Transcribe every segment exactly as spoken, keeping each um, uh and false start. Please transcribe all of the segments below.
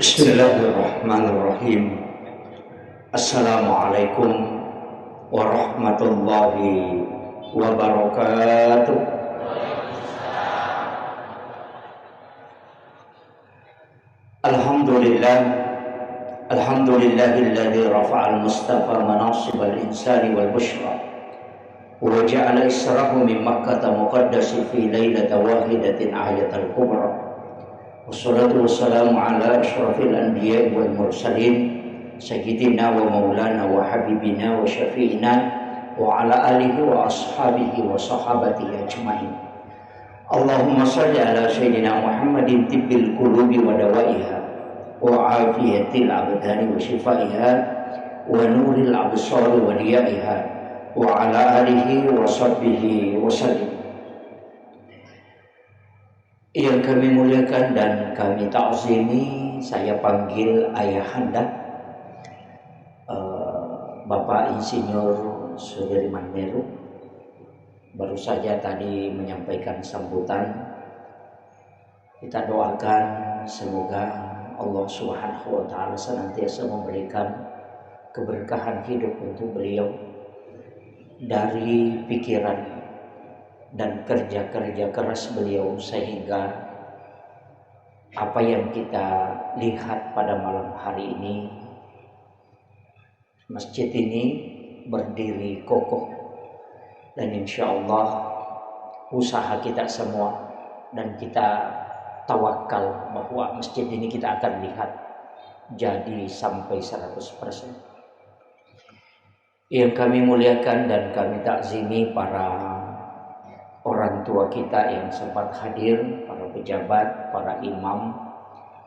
Bismillahirrahmanirrahim. Assalamualaikum warahmatullahi wabarakatuh. Alhamdulillah. Alhamdulillahilladzi rafa'al mustafa manasibal insani wal busyra. Wa ja'ala israhu min Makkata muqaddasi fi lailata wahidatin ayatal kubra. Wassalatu wassalamu ala asyrafil anbiya'i wal mursalin, sayyidina wa maulana wa habibina wa syafi'ina wa ala alihi wa ashabihi wa sahabatihi ajmain. Allahumma salli ala sayyidina Muhammadin tibbil qulubi wa dawaiha wa afiyatil abdani wa shifaiha wa nuril absari wa diyaiha wa ala alihi wa sahbihi wa sallim. Yang kami muliakan dan kami ta'zimi, saya panggil ayahanda, eh, Bapak Insinyur Sudirman Meru, baru saja tadi menyampaikan sambutan. Kita doakan semoga Allah Subhanahu wa Ta'ala senantiasa memberikan keberkahan hidup untuk beliau, dari pikiran dan kerja-kerja keras beliau, sehingga apa yang kita lihat pada malam hari ini, masjid ini berdiri kokoh, dan insya Allah usaha kita semua dan kita tawakal bahwa masjid ini kita akan lihat jadi sampai seratus persen. Yang kami muliakan dan kami takzimi para orang tua kita yang sempat hadir, para pejabat, para imam,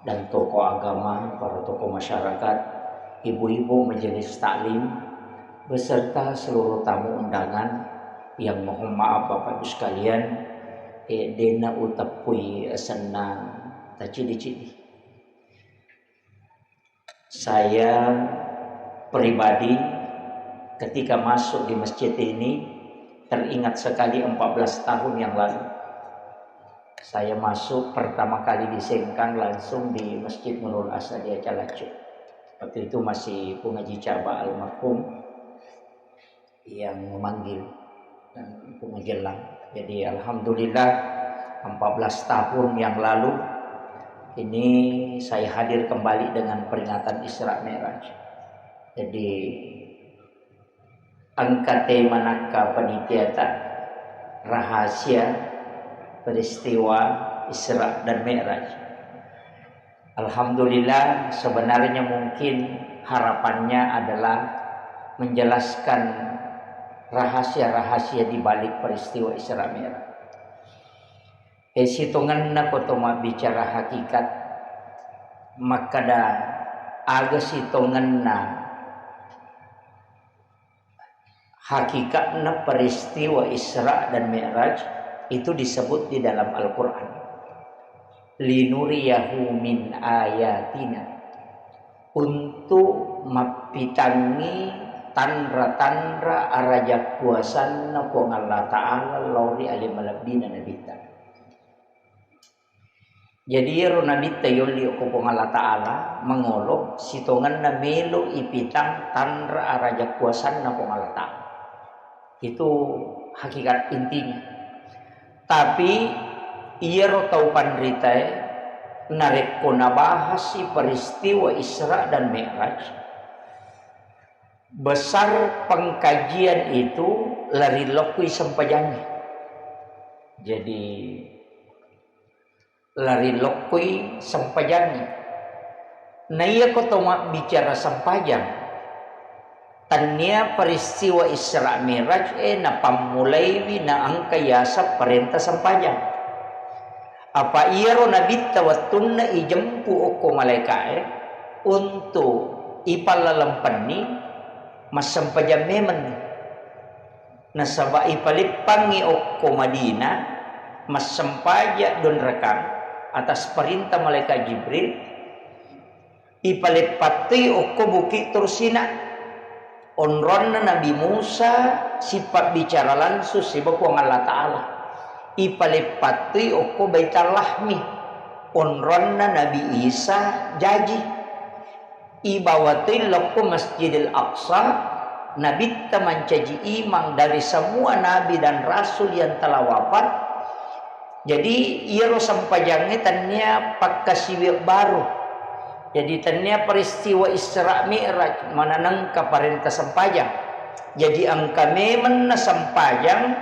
dan tokoh agama, para tokoh masyarakat, ibu-ibu majelis taklim, beserta seluruh tamu undangan yang, mohon maaf Bapak Ibu sekalian, eh, dena uteppui senna tacidi-cidi. Saya pribadi, ketika masuk di masjid ini, teringat sekali empat belas tahun yang lalu. Saya masuk pertama kali di Sengkang, langsung di Masjid Nurul Asadia Calacu. Waktu itu masih Pungaji Caba almarhum yang memanggil dan Pungaji Elang. Jadi, alhamdulillah, empat belas tahun yang lalu ini saya hadir kembali dengan peringatan Isra Mi'raj. Jadi, engka tema nakka panitiata, rahasia peristiwa Isra dan Mi'raj. Alhamdulillah, sebenarnya mungkin harapannya adalah menjelaskan rahasia-rahasia di balik peristiwa Isra Mi'raj. Eh, sitongenna ko to mabbicara hakikat, makkada aga sitongenna hakikatna peristiwa Isra dan Mi'raj itu disebut di dalam Al-Quran. Linuriyahu min ayatina. Untuk mappitangngi tanra-tanra araja kuasanna Puang Allah Ta'ala lao ri ale malebbina Nabitta. Jadi, iyaro Nabitta yolli okko Puang Allah Ta'ala mangolo, sitongenna melo ipitang tanra araja kuasanna Puang Allah Ta'ala. Itu hakikat intinya. Tapi, iyaro tau panritae, narekko nabahasi peristiwa Isra dan Mi'raj, besar pengkajian itu lari lokkui sempajangnge. Jadi, lari lokkui sempajangnge. Na iya ko to mabbicara sempajang, tannia peristiwa Isra Mi'raj e napammulaiwi naengka yaseng parenta sempajang. Apa iyaro Nabitta wettunna ijempu okko malaeka'e untu ipallalempenni, massempajang memenni. Nasaba ipaleppangngi okko Madinah, massempajang dua rakang atas perintah malaikat Jibril, ipaleppattui okko Bukit Tursina, onronna Nabi Musa sipabbicara langsung siba Puang Allah Ta'ala. Ipaleppattui okko Baitallahmi. Onronna Nabi Isa jaji. Ibawa toi lokko Masjidil Aqsa, Nabitta mancaji imang dari semua nabi dan rasul yang telah wafat. Jadi, iyaro sempajangnge tennia pakkasiwiang baru. Jadi, tennia peristiwa Isra Mi'raj, mananengka parenta sempajang. Jadi, engka memenna sempajang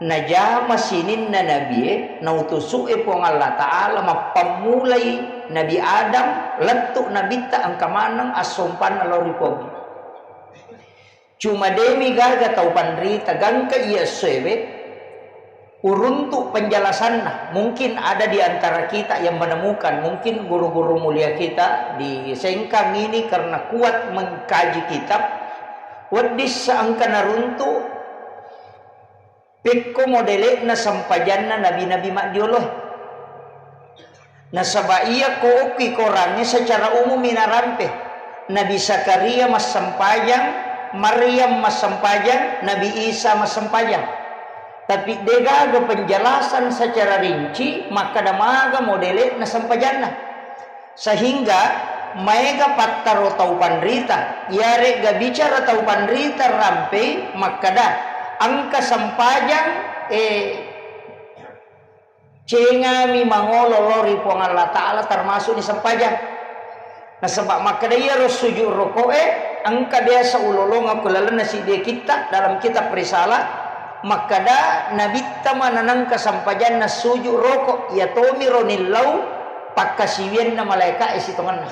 najama sininna nabie, nautusu'e Puang Allah Ta'ala, mappammulai Nabi Adam, lettu Nabitta, engka maneng assompanna lao ri Puang. Cuma demi gaga tau panrita, gangka iya essoewe, uruntu penjelasanna. Mungkin ada di antara kita yang menemukan, mungkin guru-guru mulia kita di Sengkang ini karena kuat mengkaji kitab, wedding seengka naruntu pekko modele'na sempajanna nabi-nabi maddioloe. Nasaba iya ko okki Korangnge secara umummi narampe. Nabi Zakaria massempajang, Maryam massempajang, Nabi Isa massempajang. Tapi degaga penjelasan secara rinci makkeda maga modele'na sempajanna. Sehingga maega pattaro tau panrita, iyare'ga bicara tau panrita rampei makkeda, engka sempajang, eh, cengami mangolo lao ri Puang Allah Ta'ala, termasuk ni sempajang. Nasaba makkeda iyaro sujud roko'e, engka biasa ulolongeng ko lalenna siddi kitta dalam kitab Risalah, makkeda Nabitta mananengka sempajanna sujud roko, iya tomiro nillau pakkasiwianna malaeka'e sitongenna.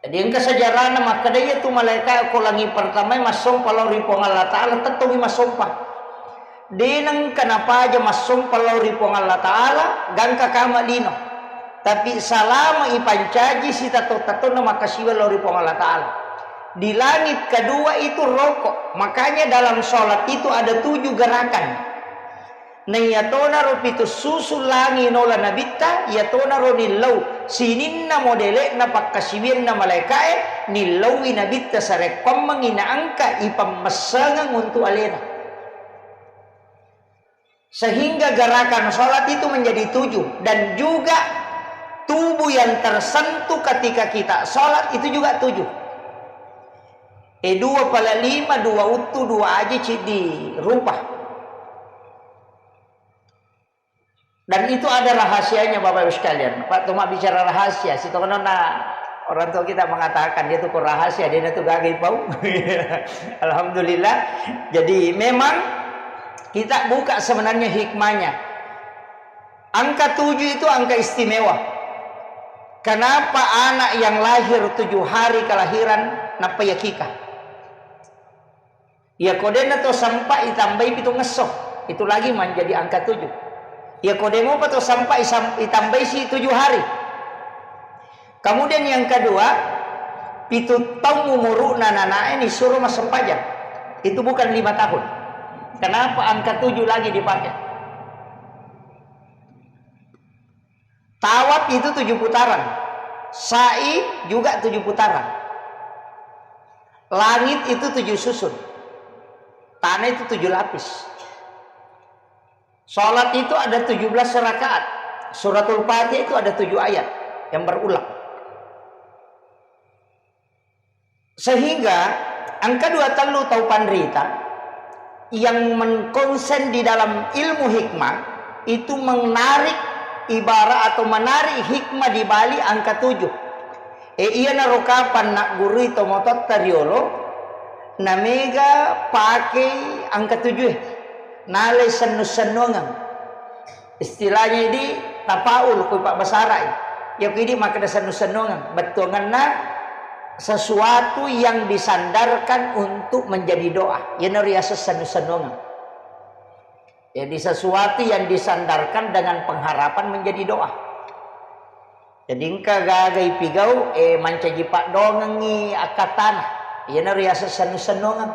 Jadi engka sejarahna makkeda iyatu malaeka ko langi pertamae massompa lao ri Puang Allah Ta'ala, tettongi massompa. De nengka napaja massompa lao ri Puang Allah Ta'ala, gangka kama lino. Tapi salama ipancaji sitato-tatonna makkasiwiang lao ri Puang Allah Ta'ala. Di langit kedua itu roko. Makanya dalam sholat itu ada tujuh gerakan. Naiyatonaro pitu susu langi nola Nabitta, iyatonaro nillau sininna modele'na pakkasiwianna malaeka'e, nillaui Nabitta sarekkoammengngi naengka ipammessengeng untu alena. Sehingga gerakan sholat itu menjadi tujuh, dan juga tubuh yang tersentuh ketika kita sholat itu juga tujuh. Eh, dua pala lima, dua uttu, dua aji, ciddi rupa. Dan itu ada rahasianya, Bapak Ibu sekalian. Pak Toma bicara rahasia, sitongenna orang tua kita mengatakan dia tuh kok rahasia, dia tuh gagai pau. Alhamdulillah. Jadi memang kita buka sebenarnya hikmahnya. Angka tujuh itu angka istimewa. Kenapa anak yang lahir tujuh hari kelahiran nappa yakika? Iya ko denna to sempa itambai pitu ngesso, itu lagi menjadi angka tujuh. Iya ko demopa to sempa isam-, itambai si tujuh hari. Kemudian yang kedua, pitu taung umuru'na nanae nisuro massempajang. Itu bukan lima tahun. Kenapa angka tujuh lagi dipakai? Tawaf itu tujuh putaran. Sa'i juga tujuh putaran. Langit itu tujuh susun. Tanah itu tujuh lapis. Sholat itu ada tujuh belas rakaat. Suratul Fatihah itu ada tujuh ayat yang berulang. Sehingga angka dua tellu tau panrita yang mengkonsen di dalam ilmu hikmah itu menarik ibarat atau menarik hikmah di balik angka tujuh. E, iyanaro kapang naggurui tomototta riolo, namega pakei angka tujuh e, nalai sennu-sennuangeng. Istilahnya idi tafaul, kui pabbasara'i. Iya ku idi makkeda sennu-sennuangeng. Bettuangenna sesuatu yang disandarkan untuk menjadi doa. Iyanaro riaseng sennu-sennuangeng. Jadi sesuatu yang disandarkan dengan pengharapan menjadi doa. Jadi engka gaga ipigau, eh, mancaji paddoangengngi akkattana. Iyanaro riaseng sennu-sennuangeng.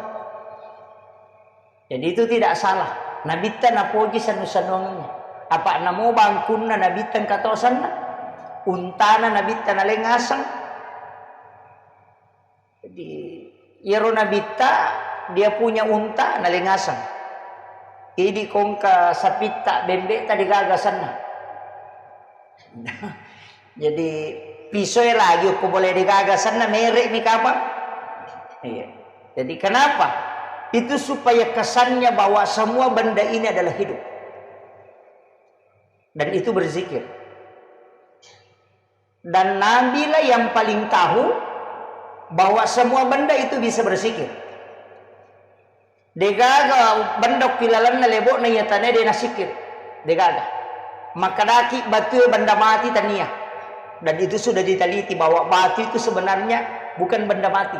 Jadi itu tidak salah. Nabitta napoji sennu-sennuangengnge. Apa namo bangkunna Nabitta engka to senna. Untana Nabitta naleng aseng. Jadi, iyaro Nabitta, dia punya unta, naleng aseng. Idi kongka sapitta, bembe'ta degaga senna. Jadi pisoe lagi ko boleh digaga sanna merek mi kapang. Iya. Jadi kenapa? Itu supaya kesannya bahwa semua benda ini adalah hidup. Dan itu berzikir. Dan Nabilah yang paling tahu bahwa semua benda itu bisa berzikir. Degaga benda okki lalenna lebo'na iya tanae de nasikir. Degaga. Makkedaki batue benda mati tania. Dan itu sudah diteliti bahwa batu itu sebenarnya bukan benda mati.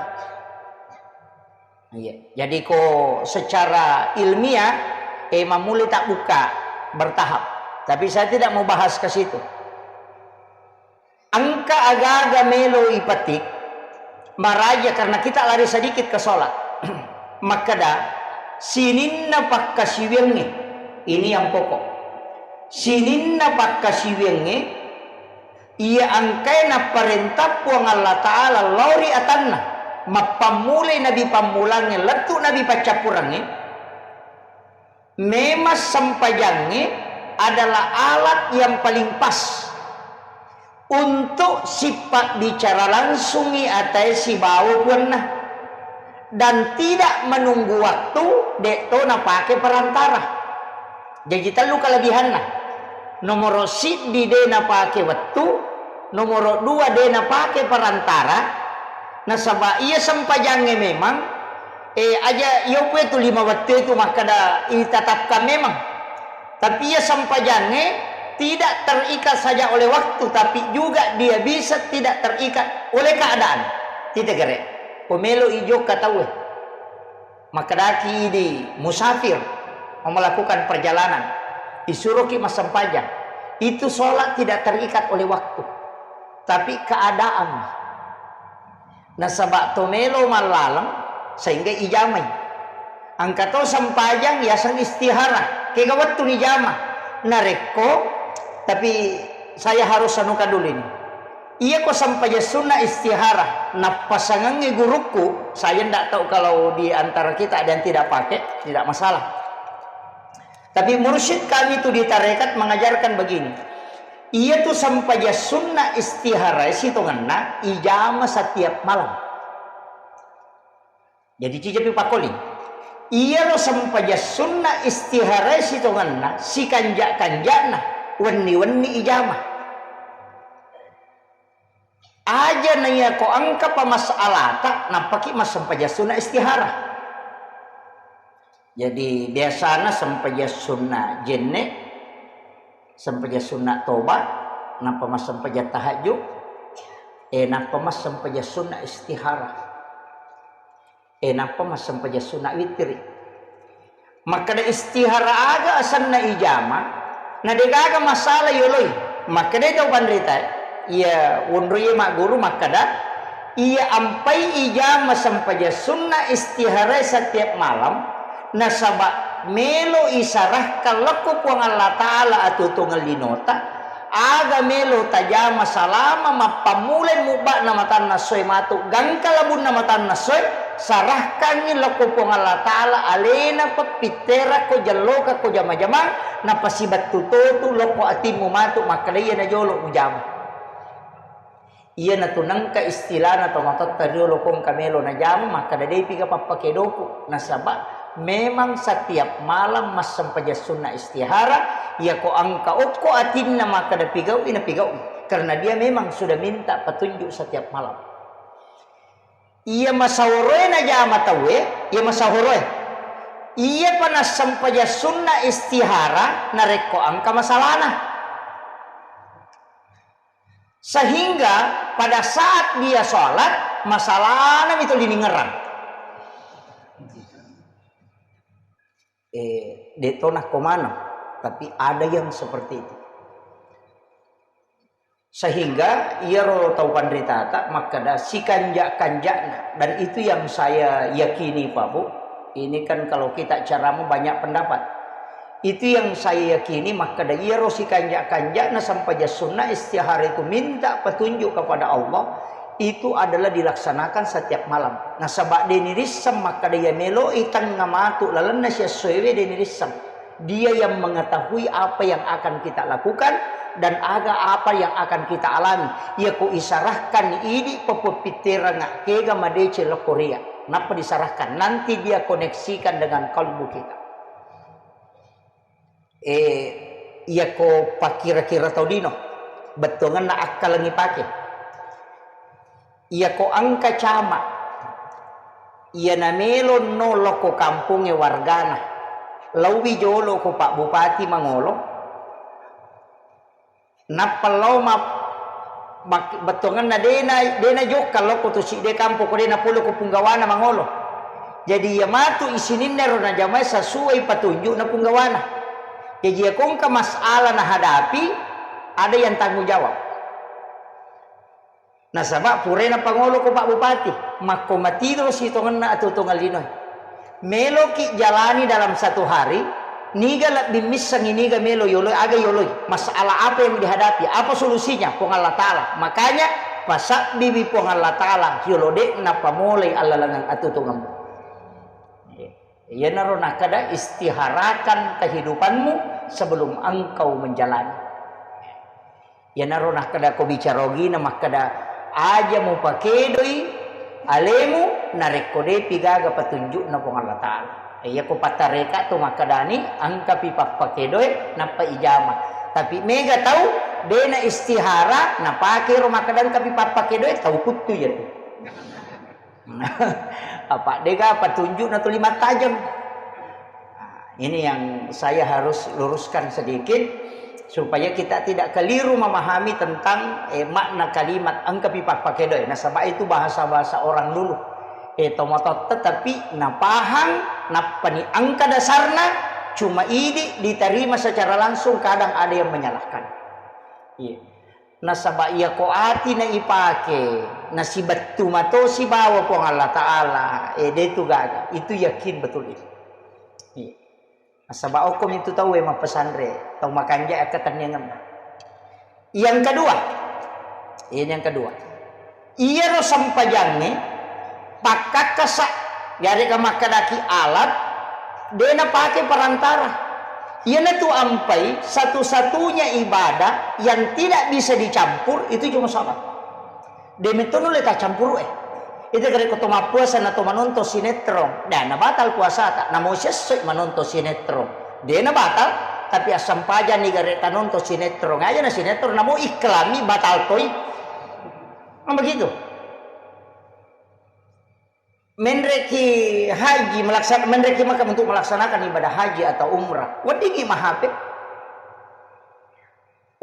Iya. Jadi ko secara ilmiah, eh, mammulai tabbuka bertahap. Tapi saya tidak mau bahas ke situ. Engka aga-aga melo ipetik, maraja karena kita lari sedikit ke sholat. Makkeda, sininna pakkasiwiangnge, ini yang pokok. Sininna pakkasiwiangnge, iya engkae napparentah Puang Allah Ta'ala lao ri atanna, mappammulai nabi pammulangnge, lettu nabi paccappurangnge, memang sempajangnge adalah alat yang paling pas untuk sipabbicara langsungi atae sibawa puanna dan tidak menunggu waktu, de' to napake perantara. Jaji tellu kelebihanna. Nomoro siddi de' napake wettu, nomoro dua de' napake perantara, nasaba iya sempajangnge memang, eh, aja iya upe tu lima wettu itu makkeda itatapkan memang. Tapi iya sempajangnge tidak terikat saja oleh waktu, tapi juga dia bisa tidak terikat oleh keadaan. Titegere. Pomelo ijo kataue. Makkedaki idi musafir mau melakukan perjalanan, isuroki massempajang. Itu sholat tidak terikat oleh waktu, tapi keadaan. Nasaba to melo mallaleng sehingga ijamai. Engka to sempajang yaseng istihara, kega wettu nijama. Narekko, tapi saya harus anukan dulu ini. Iya ko sempajang sunna istihara, nappasangengngi gurukku, saya ndak tahu kalau di antara kita ada yang tidak pakai, tidak masalah. Tapi mursyid kami itu di tarekat mengajarkan begini. Iya tu sempajang sunna istihara sitongenna ijama setiap malam. Jadi cijapi pakoli. Iyaro sempajang sunna istihara sitongenna sikanja-kanjana wenni-wenni ijama. Aja naiya ko engka pamasalata, nappaki massempajang sunna istihara. Jadi biasana sempajang sunna jenne, sempajang sunna toba, nappa massempajang tahajud, eh, nappa massempajang sunna istihara. Eh, nappa massempajang sunna witiri. Makkeda istihara aga asenna ijama, na degaga masalah yoloi. Makkeda tau panrita, iya wonroiye magguru makkeda, iya ampai ijama sempajang sunna istihara setiap malam, nasaba melo isarahkan lokko Puang Allah Ta'ala atuo-tuongeng linota, aga melo tajama salama mappammulai mubba'na matanna essoe matu gangka labunna matanna essoe, sarahkangngi lokko Puang Allah Ta'ala alena peppitterakko jellokakko jama-jamang, napasibattu totu lokko atimmu matu makkeda iya najolo mujama. Iyanatu nengka istilana tomatoatta riolo ko engka melo najama makkeda depiga pappakedoku, nasaba memang setiap malam massempajang sunna istihara, iyako engka okko atinna makkeda pigau'i napigau'i, karena dia memang sudah minta petunjuk setiap malam. Iya masahoroe najama tauwe, iya masahoroe. Iyapa nassempajang sunna istihara narekko engka masalana. Sehingga pada saat dia sholat, masalahna itu diningerang. Eh, de' to nakko maneng, tapi ada yang seperti itu. Sehingga iyaro tau panritata makkeda sikanja-kanjana, dan itu yang saya yakini, Pak Bu. Ini kan kalau kita ceramah banyak pendapat. Itu yang saya yakini, makkeda iyaro sikanja-kanjana sempajang sunna istihara itu minta petunjuk kepada Allah, itu adalah dilaksanakan setiap malam. Nasaba de' nirisseng makkeda iya meloi tengnga matu lalenna siessoewe, de' nirisseng. Dia yang mengetahui apa yang akan kita lakukan, Dan aga apa yang akan kita alami? Iyako isarahkan idi' pappitterang kega madeceng lokko ria. Nappa disarahkan, nanti dia koneksikan dengan kalbu kita. Eh, iyako pakkira-kira tau lino, bettuangenna akkalengngi pake. Iyako engka camat, iyana melo no lokko kampongnge wargana, lauwi jolo ko Pak Bupati mangolo, nappa lao ma-, mak-, bettuangenna dena, dena jokka lokko tu sidde kampo ko dena pole ko punggawana mangolo. Jadi iya matu isininna ro najamai sesuai patunjuk na punggawana. Jadi iya ko engka masalah nahadapi, ada yang tanggung jawab. Nasaba purai napangolo ko Pak Bupati, makko matiro sitongenna atuo-tuongeng linoe. Meloki jalani dalam satu hari, niga lebbi missengi niga melo yoloi, aga yoloi, masalah apa yang dihadapi, apa solusinya, Puang Allah Ta'ala. Makanya, pasabbiwi Puang Allah Ta'ala, yolo de'na pamolai allalengeng atuo-tuongemmu. Iyanaro nakkeda, istiharakan kehidupanmu sebelum engkau menjalani. Iyanaro nakkeda ko bicara ogina makkeda, aja mupakedoi alemu narekko depi gaga patunjukna Puang Allah Ta'ala. Iyako pattareka tu makkedani, engkapi pappakedoe nappa ijama. Tapi mega tau dena istihara, napake ro makkeda engkapi pappakedoe, tau kuttu iyatu. Apa dega patunjukna tuli mattajeng. Ini yang saya harus luruskan sedikit supaya kita tidak keliru memahami tentang, eh, makna kalimat engkapi pappakedoe. Nasaba itu bahasa-bahasa orang dulu. Eh, tomatoatta, tapi napahang, nappani engka dasarna, cuma idi diterima secara langsung, kadang ada yang menyalahkan. Iya. Nasaba iyako ati na ipake, nasibettu mato sibawa Puang Allah Ta'ala, eh, de tu gaga. Itu yakin betul itu. Iya. Nasaba okko mitu tau e mappesanre, tau makanja akkatenniangenna. Yang kedua, ini yang kedua. Iyaro sempajangnge pakkakkasa, yarega makkedaki alat, de napake perantara. Iyanatu ampai satu-satunya ibadah yang tidak bisa dicampur itu cuma salat. De metto nulle taccampuru'e. Itu kare ko to mappuasa na to manontong sinetron, dan nabatal puasata, namo sessoi manontong sinetron. De nabatal, tapi assampajanni gare tanontong sinetron aja na sinetron, namo iklanmi batal toi. Kan begitu. Menreki haji, melaksan-, menreki Makkah untuk melaksanakan ibadah haji atau umrah, weddingngi mahape,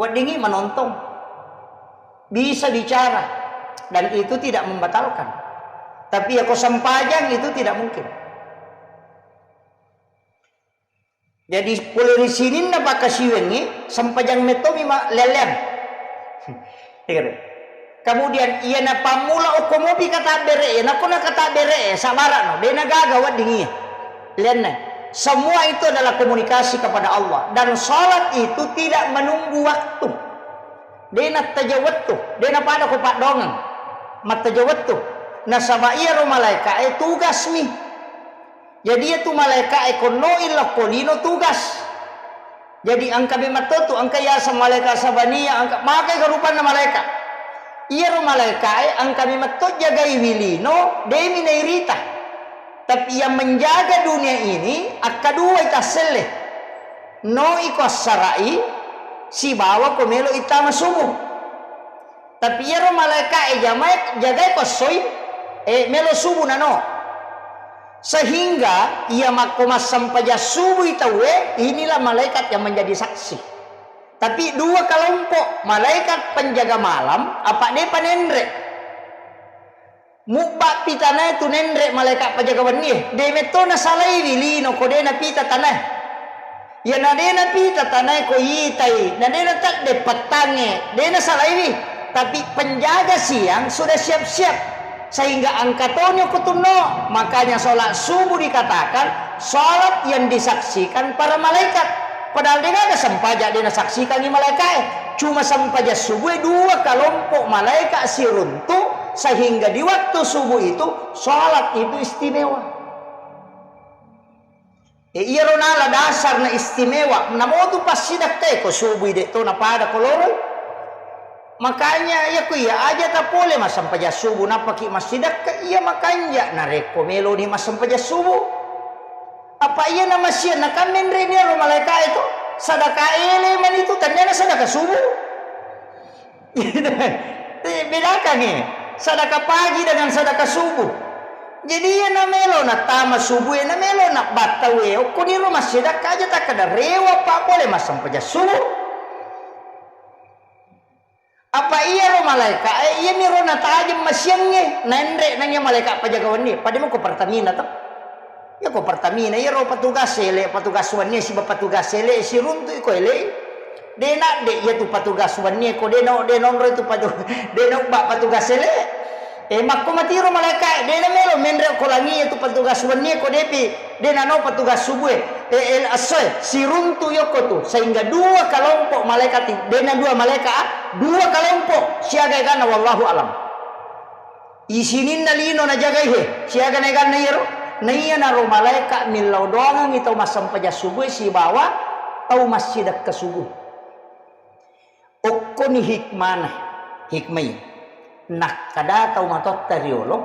weddingngi manontong, bisa bicara, dan itu tidak membatalkan. Tapi ya ko sempajang itu tidak mungkin. Jadi, pole ri sininna pakkasiwengngi, sempajang mettomi ma-, lean-lean. Iya kan? Kemudian, iyana pammula okko mopi katabbere e, nakko nakatabbere e, sabara'no, de nagaga wedding iya. Leanna. Semua itu adalah komunikasi kepada Allah. Dan salat itu tidak menunggu waktu. De nattaja wettu, de napada ko paddongeng. Mattaja wettu. Nasaba iyaro malaeka e tugasmi. Jadi, iyatu malaeka'e konnoi lokko lino tugas. Jadi, engka memang to tu, engka yaseng malaeka Sabania, engka, magai ga rupanna malaeka. Iyaro malaeka'e engka memang to jagaiwi lino, demi nairita. Tapi yang menjaga dunia ini, akkaduai tasselle. Noi ko assara'i, sibawa ko melo ittama subuh. Tapi iyaro malaeka'e jamae, jagae ko essoi, eh, melo subuh nano. Sehingga iya makko massempajang subuh i tauwe, inilah malaikat yang menjadi saksi. Tapi dua kelompok, malaikat penjaga malam, apa depa nenre. Mubba pi tanae tu nenre malaeka pajaga wennie. De metto nasalaiwi lino ko de napita tanae. Iya na de napita tanae ko itai, na de natedde pettangnge, de nasalaiwi. Tapi penjaga siang sudah siap-siap. Sehingga engka toni okko tunno. Makanya sholat subuh dikatakan sholat yang disaksikan para malaikat. Padahal de gaga sempajang de nasaksikangi malaekae. Cuma sempajang subuh dua kelompok malaikat siruntu, sehingga di waktu subuh itu sholat itu istimewa. E, iyaro nala dasar na istimewa, namotu passidakkae ko subui de' to napada ko loroi. Makanya, iya ko iya aja tapole massempajang subuh, nappaki massidakka, iya makanja narekko meloni massempajang subuh. Apa iya namasiang, nakammenreni iyaro malaeka'e to, sadaka ele mani tu, tenniana sadaka subuh. Bedakangngi sadaka pagi dengan sadaka subuh. Jadi, iya namelo nattama subuh, iya namelo nabbattau, eh, okkoniro massidakka aja takkeda rewa pa pole massempajang subuh. Apa iyaro malaeka'e, iyamiro natajeng masiangnge, naenre nang iya malaeka pajaga wennie, pada mako Pertamina to. Iya ko Pertamina, iyaro petugas ele, petugas wennie siba petugas ele, siruntu iko ele. De' nadde' iyatu petugas wennie ko de' no, de' nonro itu patu-, de' naubba petugas ele. E, makko matiro malaeka, de' namelo menre ko langi iyatu petugas wennie ko de'pi, de' nano petugas subuh e, e, el-, esso e, siruntu yokko tu, sehingga dua kelompok malaikat, de' na dua malaeka, ah, dua kelompok, siaga egana, wallahu alam. Isininna lino najagai he, siaga naeganna iyaro? Naiyanaro malaeka millau doangengngi tau massempajang subuh sibawa tau massidakka subuh. Okkoni hikmana, hikmai. Nakkeda tau matoatta riolo,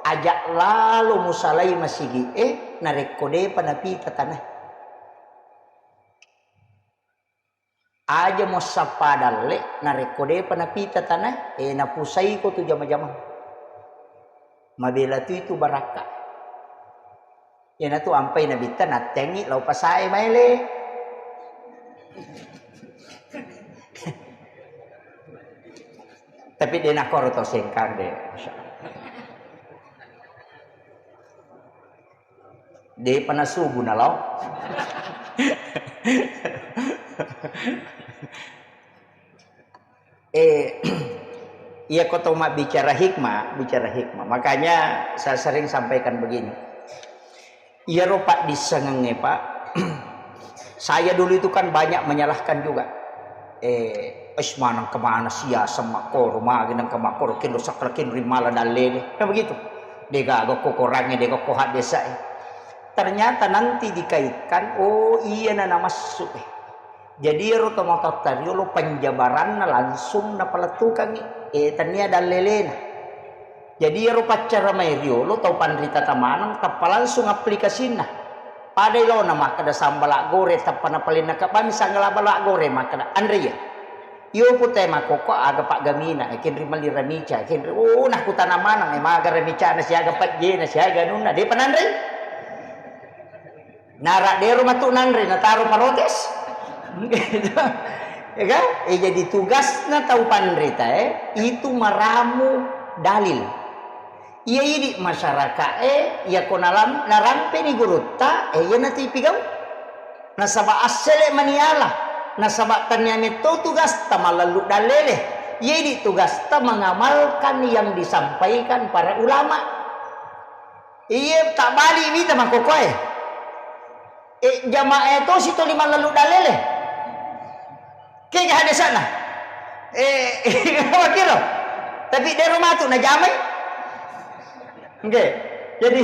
aja lalo musalai masigi'e narekko depa napita tanae. Aja muassappa dalle narekko depa napita tanae, e, napusaiko tu jama-jama. Mabela tu itu barakka. Iyanatu ampai nabitta nattengngi lao pasae maele. Tapi de' nakkoro tau Sengkang de'. De'pa nasubu nalao. Eh, iya ko tau mabbicara hikmah, bicara hikmah. Makanya saya sering sampaikan begini. Iyaro paddissengengnge, Pak, saya dulu itu kan banyak menyalahkan juga. Eh, es maneng kemana siaseng makkoro, magi nengka makkoro, kendo sakra kendo rimala dallene. Kan begitu. Degaga ko korangnge, degaga ko haddesa'e. Ternyata nanti dikaitkan, oh, iyana namassu, eh. Jadi iyaro tomatoatta riolo penjabaranna langsung napalettukangngi, eh, tennia dallelena. Jadi iyaro paccara mai riolo tau panrita tamaneng tappa langsung aplikasinna. Padai laona makkeda sambala gore tappa napalenna kebbami sanggala bala gore makkeda anre iya. Iyo pute makkokko aga paggamina, eh, kenri melli ramica, kenri, oh, nakutana maneng, eh, maga ramicana siaga pejjena siaga anunna, depa nanrei. Nara dero matu nanre, nataro protes. Ya kan? Eh, jadi tugasna tau panrita, eh, itu meramu dalil. Iya idi masyarakat, eh, iya ko nalam-, narampeni gurutta, eh, iya natu ipigau. Nasaba assele maniala, nasaba tania metto tugasta malellu dallele. Iya idi tugasta mengamalkan yang disampaikan para ulama. Iye, tabbali mita makkokkoe. Eh, jamaah tosi toli mallellu dallele. Kega hadesana. Eh, wakiro. Tapi dero matu najamai. Oke. Jadi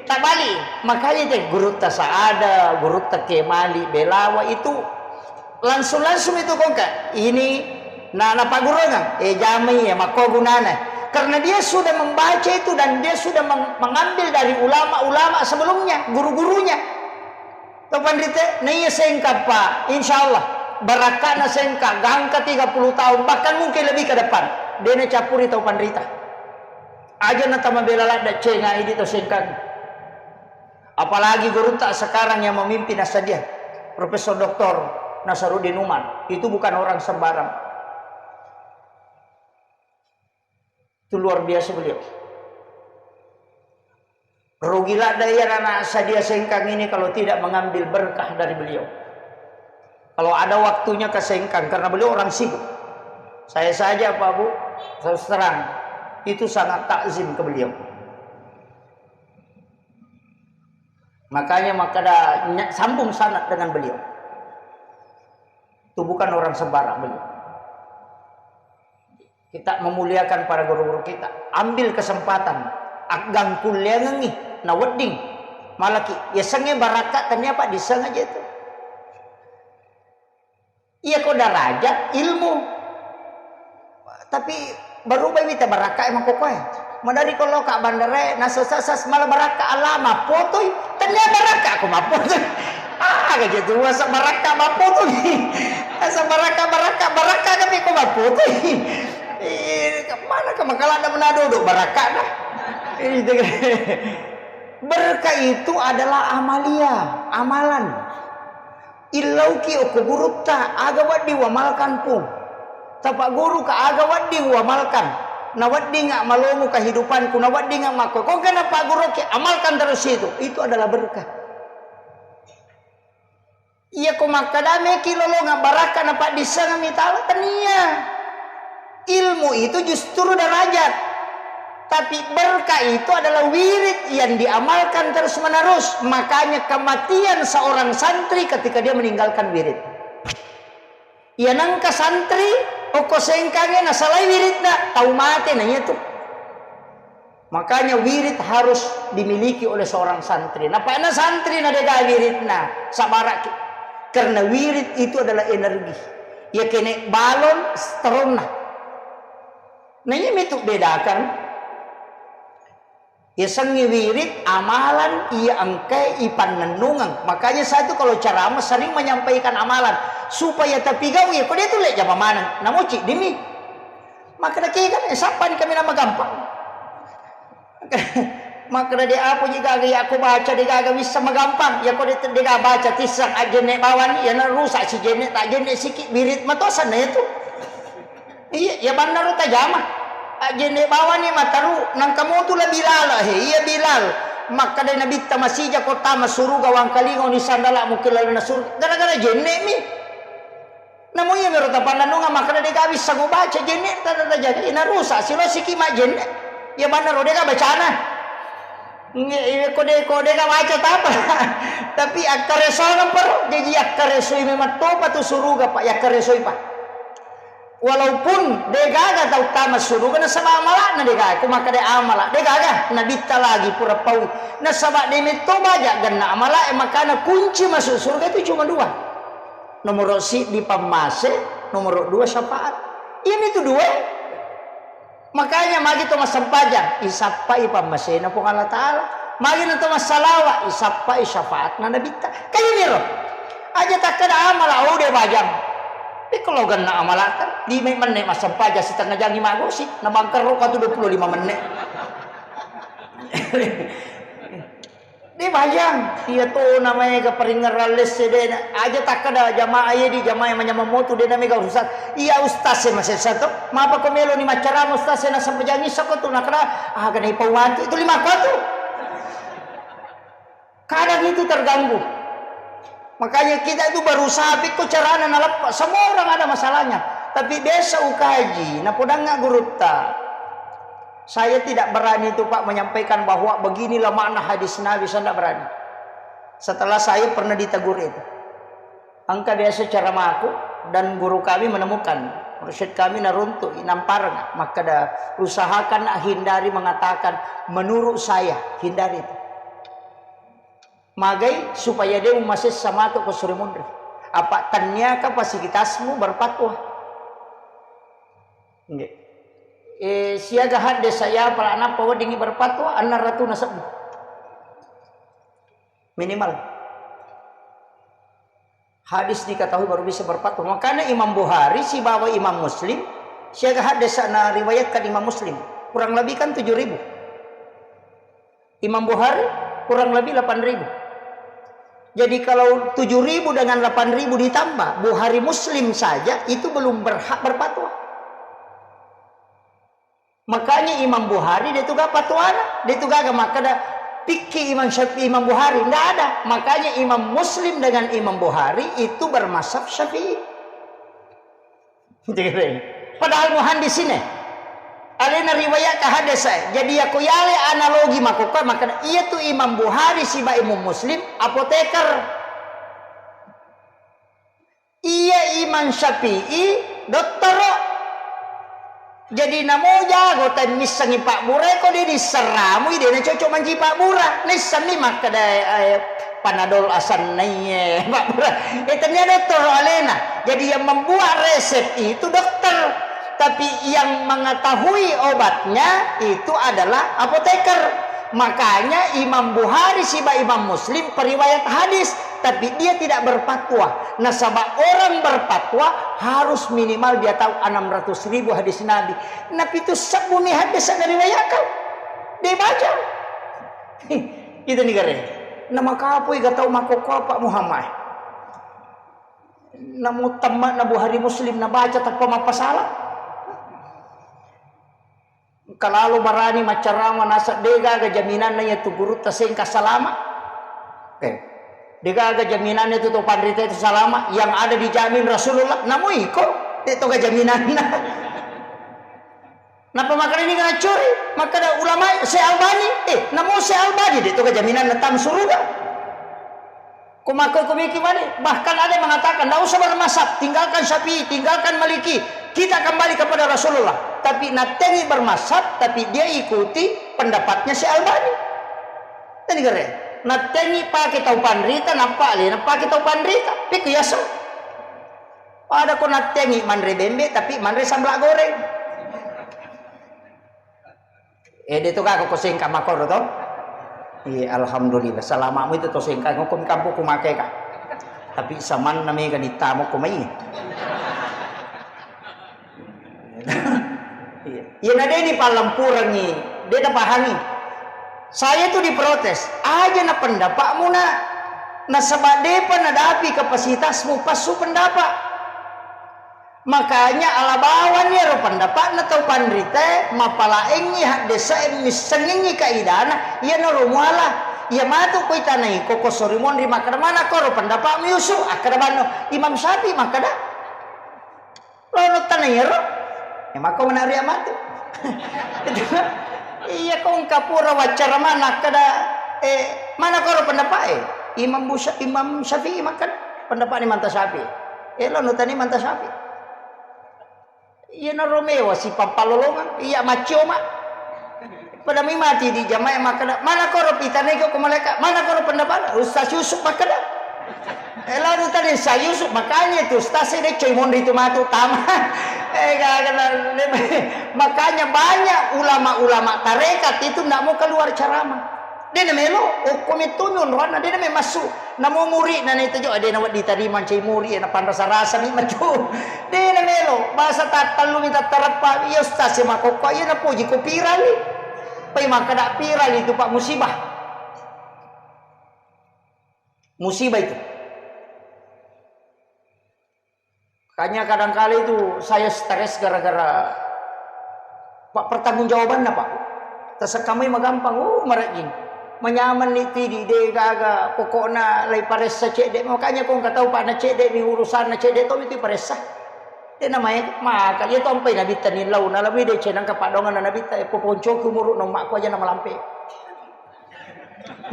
tabbali. Makanya te gurutta Saada, gurutta Kemali, Belawa itu langsung-langsung itu kongka. Ini na, napaggurungeng, eh, jamai ya, makko gunana. Karena dia sudah membaca itu dan dia sudah meng-, mengambil dari ulama-ulama sebelumnya, guru-gurunya. Tau panrita, na iya Sengkang, Pak, insya Allah, barakkana Sengkang, gangka tiga puluh tahun, bahkan mungkin lebih ke depan. Dena campuri tau panrita. Aja na tamabela ladda cenga idi tau Sengkang. Apalagi gurutta sekarang yang memimpin Asadiah, Profesor Doktor Nasaruddin Umar, itu bukan orang sembarang. Itu luar biasa beliau. Rugi ladda iya anak Asadiah Sengkang ini kalau tidak mengambil berkah dari beliau. Kalau ada waktunya ke Sengkang, karena beliau orang sibuk. Saya saja, Pak Bu, terus terang, itu sangat takzim ke beliau. Makanya makkeda nya-, sambung sanad dengan beliau. Itu bukan orang sembarang beliau. Kita memuliakan para guru-guru kita. Ambil kesempatan. Aggang kulliangengi na wedding. Malaki, yasengnge barakka tennia paddisseng aja itu. Iya ko darajat ilmu. Tapi berubah wita barakka emang kokoe. Madari ko loka bandare, nasesses malah barakka Allah mappotoi. Tennia barakka ko mappotoi. Ah, gitu. Masa barakka mappotoi. Masa barakka, barakka, barakka tapi ko mappotoi. Eh, mana ke makalah ada menadodo barakka dah. Eh, gitu. Berkah itu adalah amalia, amalan. Illauki okko gurutta, aga wedding uamalkan, Pung? Tapagguruka, aga wedding uamalkan? Naweddinga malomo kehidupanku, naweddinga makko. Kongka napagguruki, amalkan terus itu. Itu adalah berkah. Iya ko makkada meki lolonga barakka napaddissengemmi taala, tennia. Ilmu itu justru derajat. Tapi berkah itu adalah wirid yang diamalkan terus-menerus. Makanya kematian seorang santri ketika dia meninggalkan wirid. Iya nengka santri, okko sengkange nasalai wiridna, tau mate na iya tu. Makanya wirid harus dimiliki oleh seorang santri. Napana santri na dega wiridna, sabaraki. Karena wirid itu adalah energi. Ya kene balon strongna. Nah, ini mitu bedakan. Yasengnge wirid, amalan iya engkae ipannennungeng. Makanya saya tuh kalau ceramah sering menyampaikan amalan supaya tapigau, ya kode itu lek jama maneng. Namoci dimi. Makkeda kega, eh, sappani kami nama gampang. Makkeda de apa ji gaga ya aku baca de gaga bisa magampang. Ya kode de gaga baca tissang ajenne bawani, ya na rusak si jenne, tak jenne siki wirid matosan na itu. Iya, iya bannaro tajama. Ajjenne bawani mataru, nangka motu la Bilal, he, iya Bilal. Makkeda Nabitta masija ko tama suruga wangkalinga ni sandala mungkin lalu nasur. Gara-gara jenne mi. Namu iya mero tapannanunga makkeda de gawi sangu baca jenne tata tajaga. Ina rusak, silo siki ma jenne. Iya bannaro de ga bacana. Nge, iya ko de, ko de ga baca tapa. Tapi akkaresona paro, jaji akkaresoi memang topa tu suruga, Pak, ya akkaresoi, Pak. Walaupun degaga tau tama suruga nasaba amala'na degaga, ko makkeda amala degaga nabitta lagi pura pau, nasaba de metto baja ganna amala e, makana kunci masuk surga itu cuma dua, nomoro siddi pammase, nomoro dua syafaat. Ini tu dua. Makanya magi to massempajang, isappai pammasena Puang Allah Ta'ala. Magi na to massalawa, isappai syafaatna Nabitta. Kayuniro. Aja takkeda amala, oh, de bajang. Pikkolo ganna amalata, lima menne massempajang, setengah jangi magosip, na bangkerro ka tu dua puluh lima menne. De bajang, iya to na maega paringngerang lesse de na. Aja takkeda jamaah iya di jamaah manyameng motu de na mega ustaz. Iya ustaz e masessa to. Mapa ko melo ni maccarama ustaz e nasempajang isa ko tu nakeda, ah, kena ipau matu itu lima ko tu. Kadang itu terganggu. Makanya kita itu berusaha pikko carana naleppa. Semua orang ada masalahnya. Tapi biasa ukaji, napodangnga gurutta. Saya tidak berani itu, Pak, menyampaikan bahwa beginilah makna hadis Nabi, saya tidak berani. Setelah saya pernah ditegur itu. Engka biasa caramaku dan guru kami menemukan, mursyid kami naruntuk, nampareng, makkeda, usahakan hindari mengatakan, "Menurut saya," hindari itu. Magai supaya de masessa matu ko sure munri. Apa tannia kapasitasmu berfatwa. Nggih. Eh, siaga hadde saya pala nappa weddingi berfatwa, enneng ratuna sebbu. Minimal. Hadis diketahui baru bisa berfatwa. Makanya Imam Bukhari sibawa Imam Muslim, siaga hadis na riwayatkan Imam Muslim. Kurang lebih kan tujuh ribu. Imam Bukhari kurang lebih delapan ribu. Jadi kalau tujuh ribu dengan delapan ribu ditambah, Bukhari Muslim saja itu belum berhak berfatwa. Makanya Imam Bukhari dia tu ga fatwana, dia tu gaga makkeda pikki Imam Syafi'i, Imam Bukhari, nggak ada. Makanya Imam Muslim dengan Imam Bukhari itu bermazhab Syafi'i. Padahal muhandis ini. Alena riwayat ka hadis saya. Jadi ya ko yale analogi makkokkoe, makkeda iya tu Imam Bukhari siba Imam Muslim apoteker. Iya Imam Syafi'i dottoro. Jadi namo jago temmissengngi pabbura ko de disseramui, de nacocok manci pabbura. Naissenni makkeda, eh, panadol asennaie pabbura. Eh, tennia dottoro alena. Jadi yang membuat resep itu dokter, tapi yang mengetahui obatnya itu adalah apoteker. Makanya Imam Bukhari siba Imam Muslim periwayat hadis, tapi dia tidak berfatwa. Nasaba orang berfatwa harus minimal dia tahu enam ratus ribu hadis Nabi. Napitu sebbu mi hadis riwayat kau. Dia baca. Itu nih kare. Nama kapui gak tahu makoko apa Muhammad. Namo temma na Bukhari Muslim nabaca tanpa mappasala. Kalalo barani maccarama naseng de gaga jaminanna iya tu gurutta sengka salama. Eh, de gaga jaminanna itu to panrita itu salama, yang ada dijamin Rasulullah, namo iko, de toga jaminanna. Napa makanya ini kena curi, makkeda ulama Syekh Albani, eh, namo Syekh Albani, de toga jaminanna tam suruga. Ko makko ko miki mani, bahkan ada yang mengatakan, "Ndak usah bermazhab, tinggalkan Syafi'i, tinggalkan Maliki, kita kembali kepada Rasulullah." Tapi natengi bermazhab, tapi dia ikuti pendapatnya Syekh Albani. Tadi kare, natengi pakai tau panrita, nappa le, napake tau panrita, pikku yaso. Pada ko natengi manre bembe, tapi manre sambla goreng. Eh, de to ka ko sengka makoro to? Iya, alhamdulillah. Salamamu itu to sengka, ko mi kampung ku make ka. Tapi samanna mega dittamu ko mai. Iya. Iya, na de ni pallampurangi, de na pahangi. Saya itu diprotes, aja na pendapatmu na, nasaba depa nadapi kapasitasmu passu pendapat. Makanya ala bawang iyaro pendapatna tau panrita, mapalaengngi haddese'e, missengngi kaidana, iyanaro muala. Iya matu ko itanai ko, ko sori monri makkeda, "Mana koro pendapatmu Yusuf?" Akkeda banno, "Imam Syafi'i makkeda." Lono tanai iyaro. Ya makko menari matu. Iya ko engka pura waccara mana akkeda, eh, "Mana koro pendapatmu?" "Imam Busa-, Imam Syafi'i makkeda." Pendapatna Imam Syafi'i. Eh, lono tani Imam Syafi'i. Iyanaro mewa sipappalolongang, iya maccioma. Pada mi mati di jamaah makkeda, "Mana koro pitanai ko malaika, mana koro pendapat Ustaz Yusuf makkeda?" Eh, lalu tadi Ustaz Yusuf, makanya itu Ustaz saya deh coy monri itu matu tama. Eh, gak kena, makanya banyak ulama-ulama tarekat itu ndak mau keluar ceramah. De na melo, okko metto mi onroanna, de na melo massu. Namo muridna na itu jo, de na wedding tarima cai murid, na panrasa-rasa ni matu. De na melo, basa tattallumi tattareppa, iya ustaz e makokko, iya napoji ko pirali. Pai makkeda pirali itu, Pak, musibah. Musibah itu. Makanya kadangkala itu saya stres gara-gara, Pak, pertanggungjawabanna, Pak. Tasekkamai magampang, oh, marejjing. Manyaman ni tidi, de gaga, pokokna lai paressa cedde. Makanya ko engka tau, Pak, na cedde mi urusanna, cedde to mi tu paressa. De namae, maka iya to ampai nabitta nillau, nalami de cenang kapadongan nabitta, e, poponcoki umuru no makku aja namalampe.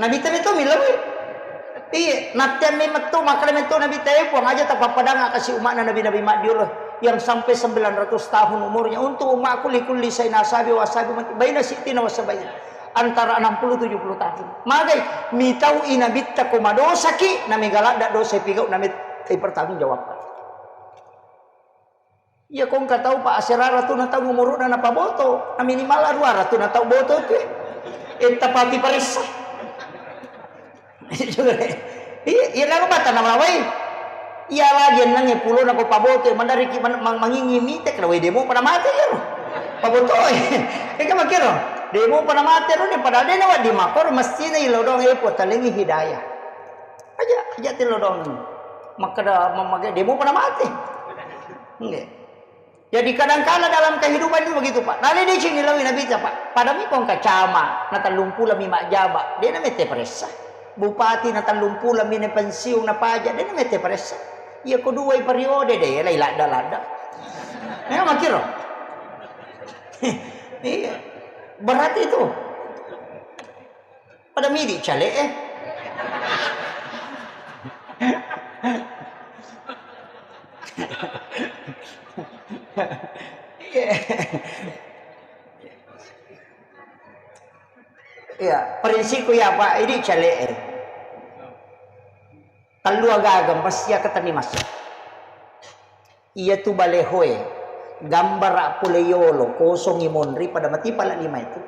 Nabitta metto millau. Iya, natteang memmetto, makkeda metto Nabitta, "Eh, Puang, aja tapappadang kasi umma'na nabi-nabi maddiolo yang sampai sembilan ratus tahun umurnya. Untuk umma'ku, likulli saina ashabi wa ashabi ummati baina sittina wa sabaina." Antara enam puluh tujuh puluh tahun. Magai, mitau i Nabitta ko madosaki, namega ladda dosa pigau, namettai pertanggung jawabkan. Iya, ko engka tau, Pak, asera ratuna tau umuru'na napaboto, na minimal arua ratuna tau boto tu. Etta pati paressa. Iya, iya, lalu bata na malawai. Iya lagi enneng e pulo na ko paboto, mandariki man-, mang-, mangingi mite, kena wai demo pada mate iya ro. Paboto e. Eka makiro, demo pada mate ro, ne pada de na wadi makor, mesti na ilo dong e, potalengi hidayah. Aja, aja tilo dong. Makkeda mamage demo pada mate. Nggih. Jadi kadangkala dalam kehidupan itu begitu, Pak. Nalai deceng nilawi Nabitta, Pak. Padami ko engka camat, na tellung pulo mi majjaba, de na mette paressa. Bupati na tellung pulo mi na pensiun, na pajak, de na mette paressa. Iya ko dua periode de, lai ladda-ladda. Ya, makiro. Iya. Berat itu. Pada midi cale e. Iya, prinsipku ya, Pak, ini cale'e. Tellu agaga mesti akatenni masa. Iya tu balehoe, gambara pole yolo, kosongi monri, pada matipa la lima itu.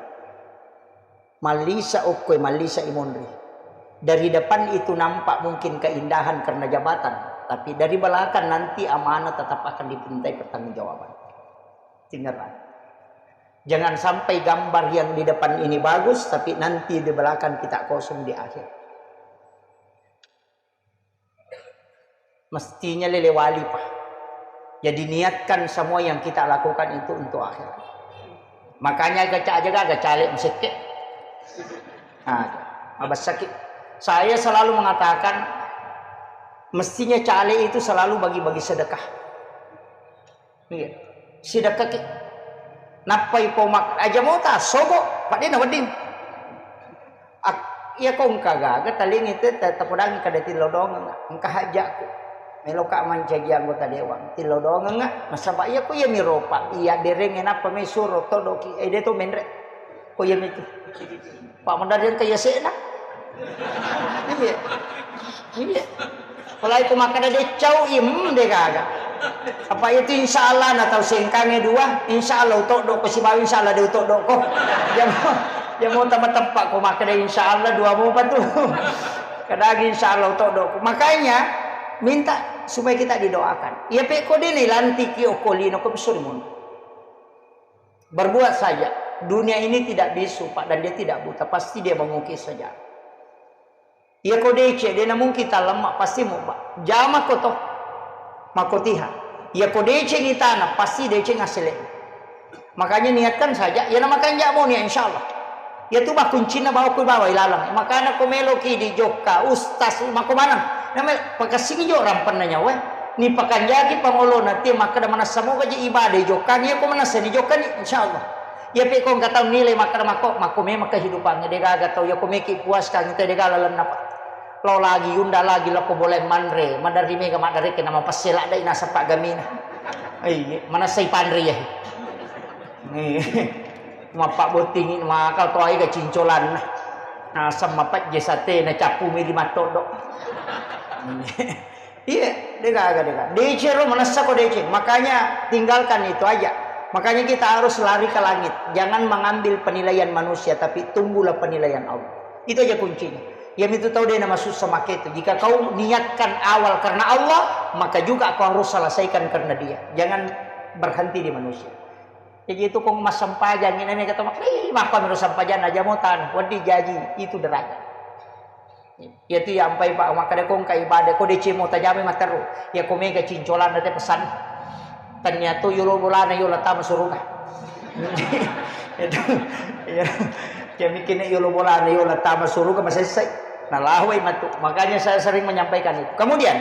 Mallisa okkoe, mallisa i monri. Dari depan itu nampak mungkin keindahan karena jabatan, tapi dari belakang nanti amanah tetap akan dimintai pertanggungjawaban. Dengarkan. Jangan sampai gambar yang di depan ini bagus, tapi nanti di belakang kita kosong di akhir. Mestinya lelewali, Pak. Jadi niatkan semua yang kita lakukan itu untuk akhirat. Makanya gaca aja gaga caleg mesekke. Nah, mabessaki. Saya selalu mengatakan, mestinya caleg itu selalu bagi-bagi sedekah. Iya. Sidekkaki. Nappai pomak aja mota sobo, padde na wedding. Ak-, iya ko engka gaga talingi te ta-, tapodangi kada tillau doang, engka hajjakku. Meloka mancaji anggota dewan, tillau doang, nasaba iya ko iya miropa, iya dereng nappa mesuro todoki, eh, de to menre. Ko iya mitu. Pak Mendari engka yase'na. Iya. Iya. Apalagi ko makkeda deccau, iya, hmm, de gaga. Apa itu insya Allah na tau sengkange dua, insya Allah utoddo ko sibawa insya Allah de utoddo ko. Jamo, jamo tama tempat ko makkeda insya Allah dua mopa tu. Kadagi insya Allah utoddo ko. Makanya minta supaya kita didoakan. Iya pe ko de nilantiki okko lino ko besuri mun. Berbuat saja. Dunia ini tidak bisu, Pak, dan dia tidak buta. Pasti dia mengukir sejarah. Iya ko dece, de na mungkin talemma, pasti mubba. Jama ko to. Makotiha. Iya ko deceng itana, pasti deceng asele. Makanya niatkan saja, iya na makanja mo nia, insya Allah. Iya tu bah kuncinna bawa ku bawa ilalang. Makana ko meloki di jokka, ustaz, mako manang. Nama pakassingi jo rampenna nyawa. Ni pakanjaki pangolona, te makkeda manassa moga je ibadah jokka, iya ko manassa ni jokka ni, insya Allah. Iya pe ko engka tau nilai makkeda mako, mako memang kehidupannya de gaga tau, iya ko meki puaskan te de gaga lalenna, Pak. Lao lagi, unda lagi, lako boleh manre, maderri mega maddareke nama pessela dai nasaba gamina. Iya, manassa ipanre ya. Iya. Mappabbottingi maka to ai ga cincolanna. Naseng mapejje sate na cappu mi di mattodo. Iya, de gaga, de gaga. Deceng ro manessa ko deceng. Makanya tinggalkan itu aja. Makanya kita harus lari ke langit. Jangan mengambil penilaian manusia, tapi tunggulah penilaian Allah. Itu aja kuncinya. Iya mitu tau de na masussa make itu. Jika kau niatkan awal karena Allah, maka juga kau harus selesaikan karena Dia. Jangan berhenti di manusia. Jaji itu ko massempajang, ina mega to mak-, ih, makkuami ro sempajang, aja mo tanu, wedding jaji, itu derajat. Iya tu yampai, Pak, makkeda ko engka ibadah, ko deceng mo tajamai matteru. Iya ko mega cincolanna te pesan. Tania tu yolo bolana yolo tama suruga. Itu, iya. Iya mikirnya yolo bolana yolo tama suruga masessai. Nah, lahoi matu. Makanya saya sering menyampaikan itu. Kemudian,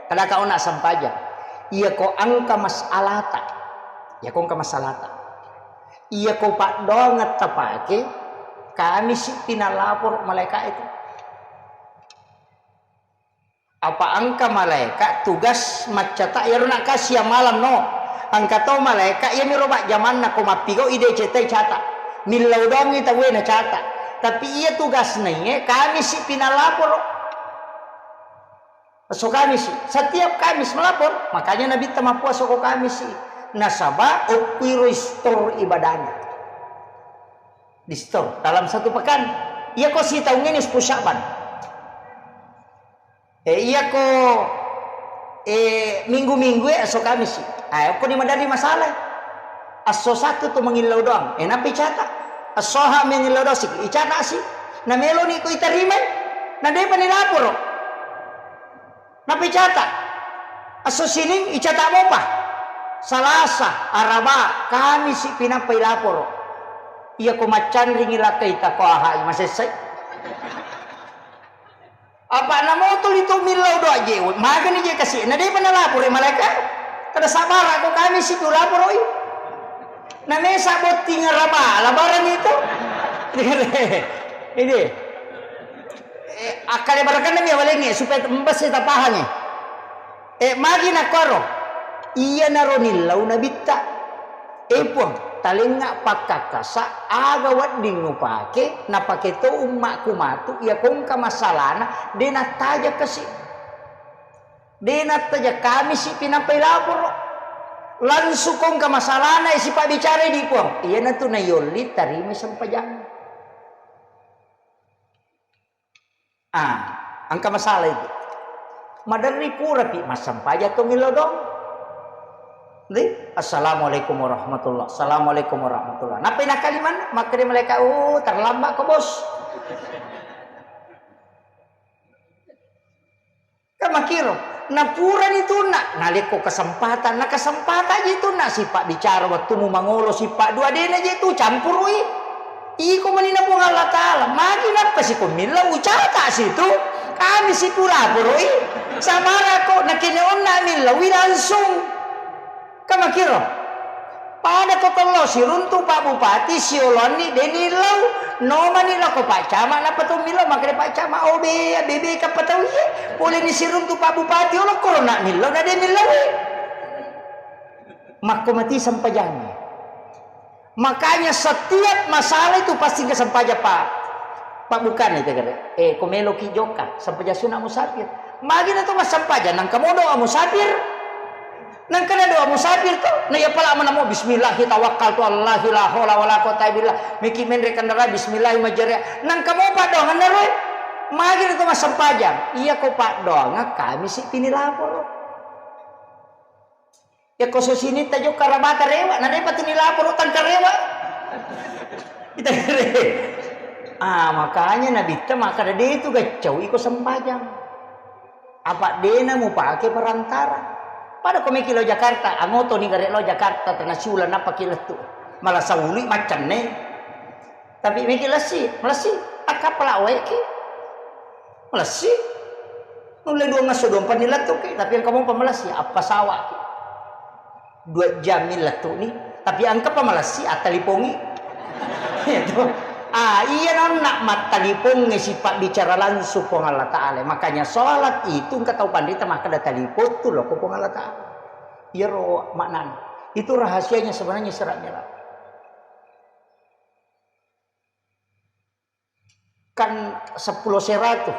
kada kau nak sempajang. Iya ko engka masalahta. Iya ko engka masalahta. Iya ko paddoangeng tapake, Kamisi pi nalaporo malaeka itu. Apa engka malaeka tugas maccata, iyaro nakkasiang malam no. Engka to malaeka iyamiro majjamanna ko mappigau i deceng tai cata. Millau doangngi tauwe nacata. Tapi iya tugasna iye Kamisi pi nalaporo. Esso Kamisi, setiap Kamis melapor, makanya Nabitta mappuasa ko Kamisi. Nasaba okkuiro istor ibadahnya. Di store dalam satu pekan. Iya ko sitaung ini sepuluh Sya'ban. Eh, iya ko, eh, minggu-minggu e esso Kamisi. Ah, okko ni madari masalah. Esso satu tu mengillau doang. Eh, napi cata. Esso ha mengillau doang sik. Icata si. Na melo ni ko itarimai. Na depa ni laporo. Napicata. Esso Sining icata mopa. Salasa, Araba, Kamisi pinappai laporo. Iya ko maccanringi lakkai tako ahai masessai. Apa namo tuli to millau doa je, magani je kasi, na depa nalaporo malaeka. Kada sabara ko Kamisi tu laporoi. Na mesa botting Araba, labaran itu. Ini. Eh, akkalebarakannami awalengnge supaya mbesse tapahangngi. Eh, magi nakkoro? Iyanaro nillau Nabitta. Eh Puang, talengnga pakkakkasa, aga wedding upake, napake to ummakku matu, iya kongka masalana, de nattaja kasi. De nattaja kamisi pinappai laporo. Langsung kongka masalana, eh, sipabbicara di Puang. Iyanatu nayolli tarima sempajang. Ah, engka masalah itu. Maderri purapi massempajang to millau doang. Di, "Assalamualaikum warahmatullah, assalamualaikum warahmatullah." Nappai nakali manna, makkeda malaika, "Oh, terlambat ko, Bos." Kan makkiro. Napurani tunna, nalekko kesempatan, na kesempatan ji tunna, sipabbicara wettumu mangolo, sippa dua dena je tu campurui. Iko manina Puang Allah Ta'ala, magi nappa siko millau, ucata situ, kami sipura poroi, samarako, nakene onna millaui langsung. Kamakiro. Pada ko tello siruntu Pak Bupati sioloanni deni lau, nomani lako Pak Camat, nappa to millau, makanya Pak Camat, "Oh, be, bebe kappa tau iye, boleh ni siruntu Pak Bupati, olo korona millau, na de millau." Makko mati sempajangnge. Makanya setiap masalah itu pasti kesempajang, Pak. Pak, bukan itu, kata. Eh, ko meloki jokka, sempajang sunat musafir. Magi na to massempajang, nangka mo doa musafir. Nangka na doa musafir to, na iya pala mana mo, "Bismillahi tawakkaltu alallahi la haula wala quwata billah." Meki menre kendaraan, "Bismillahi majariya." Nangka mo paddoangan na roe. Magi na to massempajang. Iya ko paddoangan, kami si pini laporo. Yakko sosinitta jokka rabata rewa, na depa tu nilaporo tangka rewa. Ita kere. Ah, makanya nabitta makkada de tu gaccau iko sempajang. Apa dena mupake perantara. Pada ko meki lao Jakarta, angoto ni gare lao Jakarta, tena siulang nappa ki lettu. Malah saului maccenne. Tapi meki lessi, malessi. Akkapala wae ki. Malessi. Nulle dua ngasso dompa ni lettu ki, tapi engka mopa malessi, appasawa ki. Dua jam ni lettu ni, tapi engka pa malessi, attalipongi. Itu. Ah, iya nonna mattalipongi sipabbicara langsung Puang Allah Ta'ala. Makanya sholat itu engka tau panrita makkada talipong tu loko Puang Allah Ta'ala. Iyaro maknana. Itu rahasianya sebenarnya Isra Mi'raj. Kan seppulo seratu.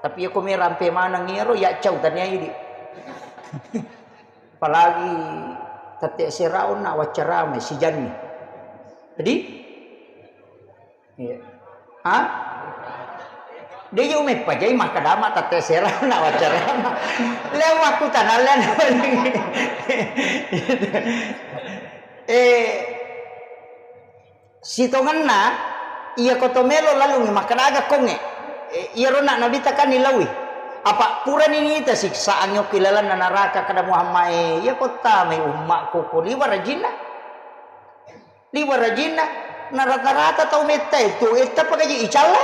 Tapi iya ko me rampe maneng iyaro, ya cau tania idi. Apalagi tette sera onna waccarama sijanni. Jadi, iya. Ha? De je umeppajai makkadama tette sera onna waccarama. Leo makkutana leo. Eh, Sitongenna, iya ko to melo lalungngi makkeda aga kongnge, e, iyaro na Nabitta kan nilaui. Apa purani nita siksaan yokki lalenna naraka, kada Muhammad e, iya ko tamai ummakku ko liwa rajinna. Liwa rajinna, na rata-rata tau metta e tu, e, tappa gaji icalla.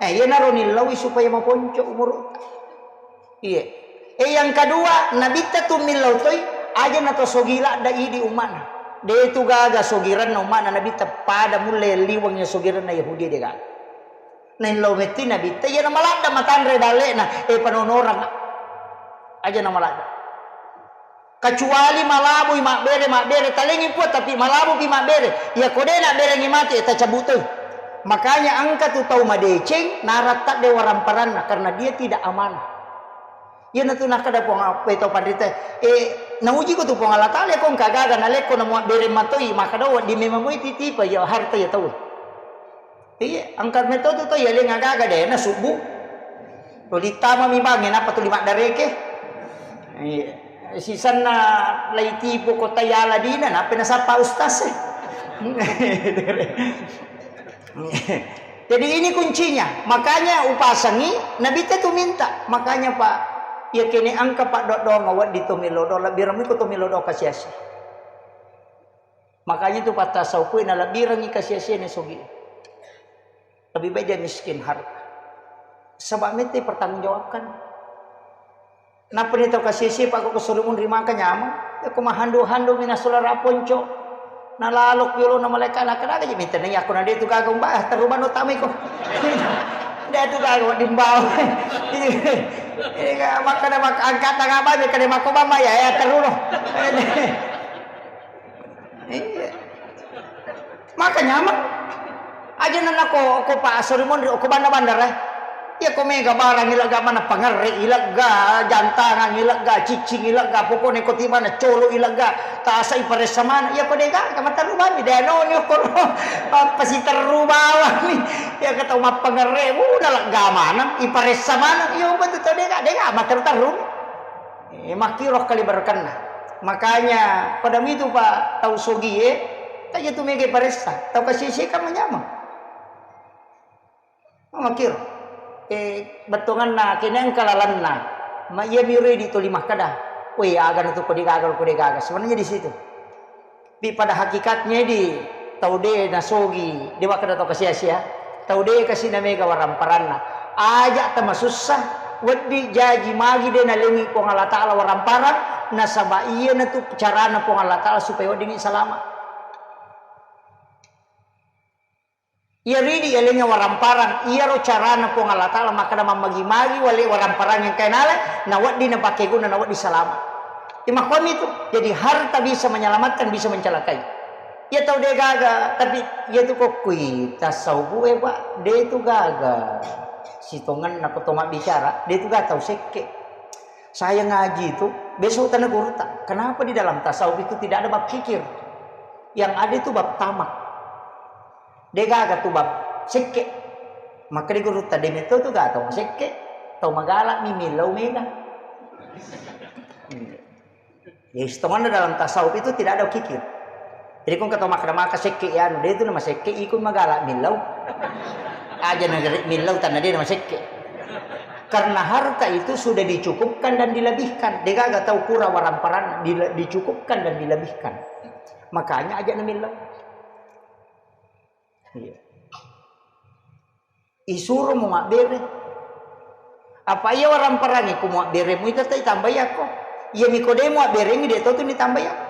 Eh, iyanaro nilaui supaya maponco umuru. Iye. E, yang kedua, Nabitta tu millau toi, aja na to sogi ladda idi umma'na. De tu gaga sogiranna umma'na Nabitta pada mulle liweng ya sogiranna Yahudi de gaga. Naillau metti Nabitta, iya na maladda matanre dalle'na, e, panonorang. Aja na maladda. Kecuali malabui mabbere, mabbere, talengi pua, tapi malabupi mabbere. Iya ko de nabberengi mate, e, tacabutoi. Makanya engka tu tau madeceng, naratta de waramparanna, karena dia tidak amanah. Iyanatu nakkeda Puang, apa tau panrita, eh, naujiko tu Puang Allah Ta'ala, ko engka gaga nalekko namuabbereng matoi, makkeda wedding memang moi titipa ya harta ya tau. Iya, engka metto tu to, iya lenga gaga de nasubbu. Tuli tamami bangnge, nappa tuli maddareke. Iya. Sisanna lai tipu kota yala dina, nappa nasappa ustaz e. Jadi ini kuncinya. Makanya upasangi, Nabitta tu minta. Makanya, Pak, iya kene engka paddoa-doa wedding to melo doa, lebbi ramiko to melo doa kasi-asi. Makanya tu pattasauku nalebbirengi kasi-asiana sogi. Lebih baik dia miskin harta. Sebab mette pertanggungjawabkan. Nappa ni tau kasi-asi, Pak, ko suri munri maka nyameng. Ya ko mahandu-handu mina sulara ponco. Nalalok yolo na malaika na kada gaji minta nai aku na de tu gaga umba, terru bano tamai ko. De tu gaga dimbau. Ini ga makkada mak-, angkat tangan bae kada mako bamba ya, ya terru no. Maka nyameng. Aja' na nako ko pa asori monri ko banda-bandara. Iya ko mega barang ilegga, mana pangerre ilegga, jantangan ilegga, cicing ilegga, pokokna ko timana colo ilegga, tasa iparessa maneng. Iya ko de'gaga materru bawammi, de' anoni ko apa siterru bawammi. Iya ko tau mappangerre, uh, nalegga maneng, iparessa maneng. Iya, betul tau de'gaga, de'gaga materru-terru. Eh, makkiro kali barakkanna. Makanya pada mitu pa tau sogie, taja tu mega paressa, tau kasi-asi kan manyameng. Makkiro. Eh, bettuanganna kene engka lalenna. Ma iya mi redi tuli makkeda, "Weh, aga na tu ko de'gaga, ko de'gaga." Sebenarnya di situ. Tapi pada hakikatnya di tau de' nasogi, de' makkeda tau kasi-asia, tau de' kasi na mega waramparanna. Aja' tamasussa, wedding jaji magi de' nalengi Puang Allah Ta'ala waramparang, nasaba' iyana tu carana Puang Allah Ta'ala supaya weddingngi salama. Iya ridi yalengnge waramparang, iyaro carana Puang Allah Ta'ala makkeda mammagi-magi wale waramparang engkae nala, nawedding napake guna, nawedding salama. Imakkomi tu, jadi harta bisa menyelamatkan, bisa mencelakai. Iya tau de' gaga, tapi iya tu kokkui tasawuf e, Pak, de' tu gaga. Sitongenna ko to mabbicara, de' tu gaga tau sekke. Saya ngaji itu, besok tanya gurutta, kenapa di dalam tasawuf itu tidak ada bab kikir? Yang ada itu bab tamak. De' gaga tu bab sekke. Makkeda gurutta, de' metto tu gaga tau masekke, tau magala mi millau mega. Ya, sitongenna dalam tasawuf itu tidak ada kikir. Jadi ko engka tau makkeda maka sekke, ya, anu, de' tu namasekke, iko magala millau. Aja' na gare' millau tanna de' namasekke. Karena harta itu sudah dicukupkan dan dilebihkan. De' gaga tau kurang waramparanna, dile-, dicukupkan dan dilebihkan. Makanya aja' na millau. Iya. Isuro mu mabbere. Apa iya waramparangnge ku muabberemu ita tai tambai akko. Iya mi ko de' muabberengngi de' to tu ni tambai akko.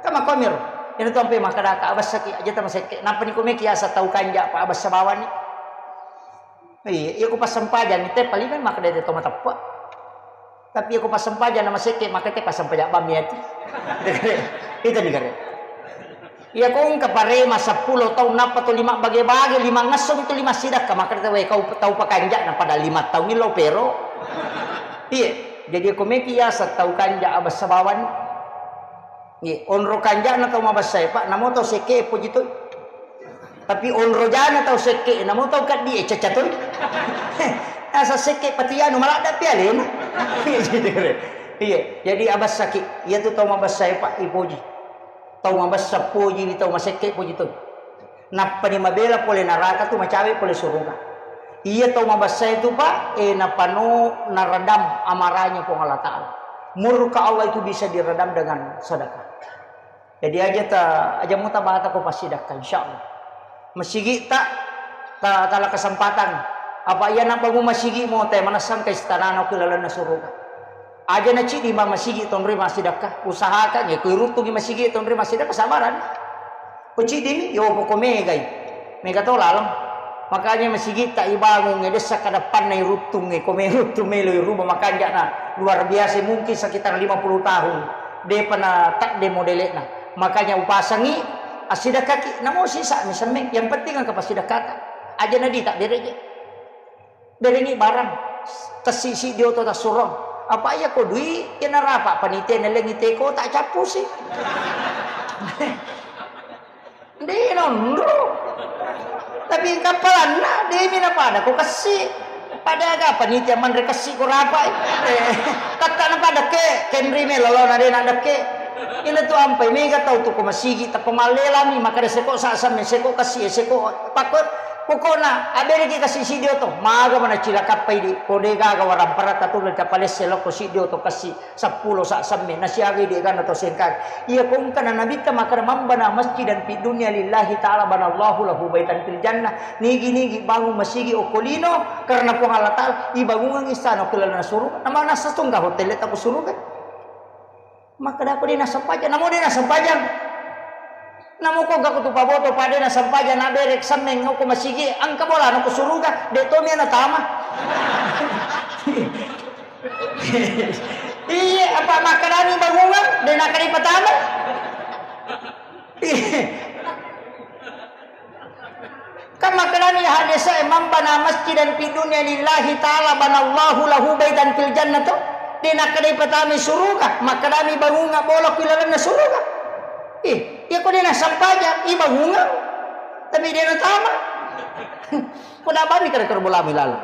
Kan makkomiro. Iyana tu ampe makkadaka abessaki aja' tamasekke. Nappa ni ko meki asa tau kanja' pa abessa bawani. Iya, iya ko passempajang te palingan makkeda de' to mateppe'. Tapi iya ko passempajang na masekke, maka te passempajang bammi ati. Itu ni gare. Iya ko engka parema seppulo taung nappa tuli mabbage-bage, lima ngesso mi tuli massidakka, maka te wae kau tau pakanja' na pada lima taung illo pero. Iya, jadi ko meki asa tau kanja' abessa bawani. Iya, onro kanja'na tau mabessa e, Pak, namo tau sekke e poji toi. Tapi onro jana tau sekke, namo tau kaddi e cacca toi. Asa sekke pati anu maladda pi alena. Iya, jadi abessaki. Iya tu tau mabessa e, Pak, ipoji. Tau mabessa poji, tau masekke poji toi. Nappani mabela pole naraka tu macawe pole suruga. Iya tau mabessa itu, Pak, eh, napano naredam amarahnya Puang Allah Ta'ala. Murka Allah itu bisa diredam dengan sedekah. Jadi aja ta, aja muta bata ko passidakka, insya Allah. Masigi ta, ta, tala kesempatan. Apa iya nabangun masigi mo te manessang ke istanana ke lalenna suruga. Aja na cidi ma masigi tonri massidakka. Usahakan ya kuiruttungi masigi tonri massidakka sabaran. Ko cidi mi, yo poko megai. Mega to laleng. Makanya masigi ta ibangun e dessa kadappanna iruttung e, ko me ruttung melo iruba makanja na luar biasa mungkin sekitar lima puluh tahun. Depa na tadde modelekna. Makanya upasangi assidakkaki, namo sisa mi semmeng, yang penting engka passidakkata. Aja na dita bereje. Berengi barang, kessi siddi oto tassurong. Apa iya ko dui, iya narapa panitia nellengi teko tak cappusi. De nonro. Tapi engka palanna, de mi napada ko kessi. Pada aga panitia manre kessi ko rapai. Eh, tatta napada ke, kenri me lolona de na dekke. Ina tu ampai mega tau tu ko masigi tappa mallelami, maka de seko sa samme, seko kessi, seko pakko. Pokokna abereki kessi siddi oto, maga mana cilakappai di, ko de gaga waramparatta tu le tapalesse lokko siddi oto kessi. Seppulo sa semme, nasiagai de'gana tau sengkang. Iya ko engkana Nabitta makkeda, "Man bana masjidan fid dunya lillahi ta'ala banallahu lahu baitan fil jannah." Nigi-nigi bangun masigi okko lino karena Puang Allah Ta'ala, ibangungang istana okko lalenna suruga. Nama nasa tungga hotel ta ko suruga. Makkeda ko de nasempajang, namo de nasempajang. Namo ko gak tu paboto pade nasempajang na berek semmeng okko masigi, engka bolana ko suruga, de to mi natama. Iya, apa makkedani bangungan, de nakkeda ipatama. Iya. Kan makkedani hadese, "Man bana masjidan fid dunya lillahi ta'ala banallahu lahu baitan fil jannah," to. De' nakkedai patamai suruga, makkedami bangunga bolokku ilalenna suruga. Ih, iya ko de' nasampajang, ibangunga. Tapi de' natama. Ko da bani kare-kare bolamu ilalang.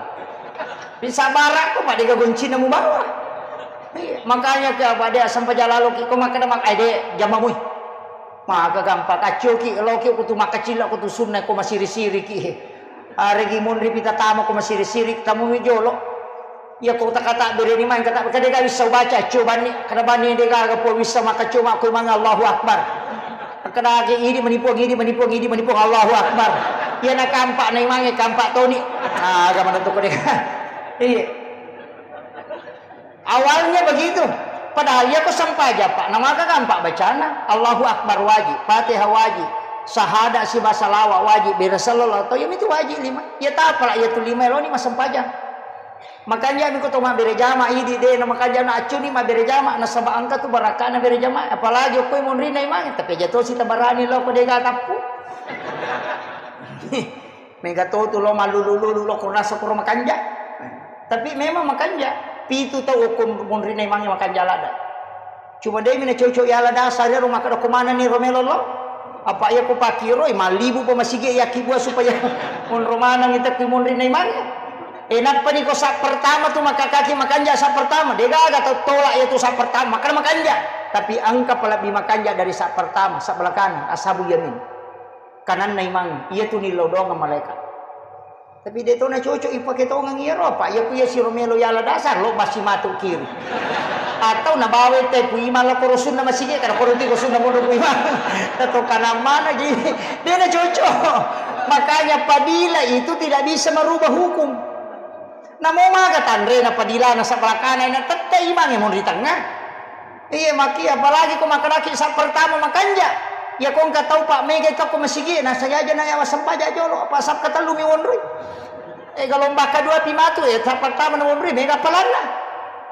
Bisa barakko, Pak, de' gaga goncina mubawa. Iya, makanya ke apa de' sampajang laloki, ko makkeda mak-, eh, de' jamamui. Maka gampang, accoki, loki ko tu makkacilla, ko tu sunna, ko masiri-siriki. Aregi monri pita tama ko masiri-siri, tamumi jolo. Iya ko takata bereni main kata, kade gaga wissa ubaca, acco banni, kada banni de' gaga po wissa maka cuma ko imang Allahu Akbar. Kada agi idi manipuang, idi manipuang, idi manipuang, Allahu Akbar. Iya na kampak na imange kampak toni. Ah, agama na toko de'. Iya. Awalnya begitu. Padahal iya ko sampajang, Pak, namaka kampak bacana, Allahu Akbar wajib, Fatihah wajib, sahada siba salawa wajib, bere sallallahu atau iya itu wajib lima. Iya tapala iya tu lima loni masampajang. Makanja mi ko to mabbere jama idi de' na makanja na accuni mabbere jama nasaba engka tu barakana bere jama, apalagi okko monrina imang, tapi aja tosi tabarani lo ko de' gaga tappu. Mega to tu lo mallulu-lulu lo ko rasa kuro makanja. Tapi memang makanja. Pitu tau okko monrina imangnge makanja ladda. Cuma de' mi nacocok yala dasar iyaro makkeda ko manenni ro melo lo. Apa iya ko pakiroi mallibu pa masigi yakkibua supaya monro maneng itakki monrina imangnge. Eh, nappani ko sa' pertama tu makkakaki makanja sa' pertama. De' gaga tau tolak iya tu sa' pertama. Makkeda makanja. Tapi engka pa lebbi makanja dari sa' pertama, sa' belakanna, ashabu yamin. Kananna imang, iya tu nillau doang malaika. Tapi de' to nacocok ipake tongeng iyaro, apa iya ku iya siro melo yala dasar, lo basi matu kiri. Atau nabawa te ku imang lo koro sunna masigi, kada koro tiko sunna monro ku imang. Tato kanang mana ji, de' nacocok. Makanya padila itu tidak bisa merubah hukum. Namo maga tanrena padilana sabbalakana na tette imangnge monri tengah. Iya, maki, apalagi ko makkedaki sa' pertama makanja. Iya ko engka tau pa' mega ita ko masigi, na sajaja na yawa sempajang jolo, apa sa' katellu mi wonroi. Eh, gelombang kedua pi matu, eh, sa' pertama na wonroi, mega palanna.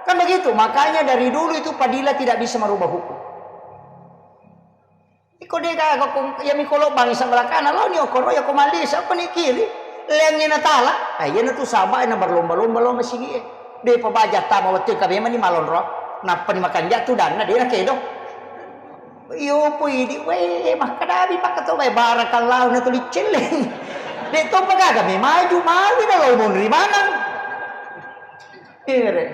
Kan begitu, makanya dari dulu itu padila tidak bisa merubah hukum. Iko de' gaga ko, iya mi ko lobbangi sabbalakana, laoni okoro, iya ko mallisa, okoni kiri, leangngi natala. Ah, iya natu saba' na berlomba-lomba lo masigi e. De' pa baja tama wettu ka memang ni malonro. Nappa ni makanja tu danna, de' nakedo. Iyo po idi, weh, makkadabi pakkato, weh, barakallahu na tuli celleng. De' to pa gaga me maju, maju na lo monri maneng. Ere.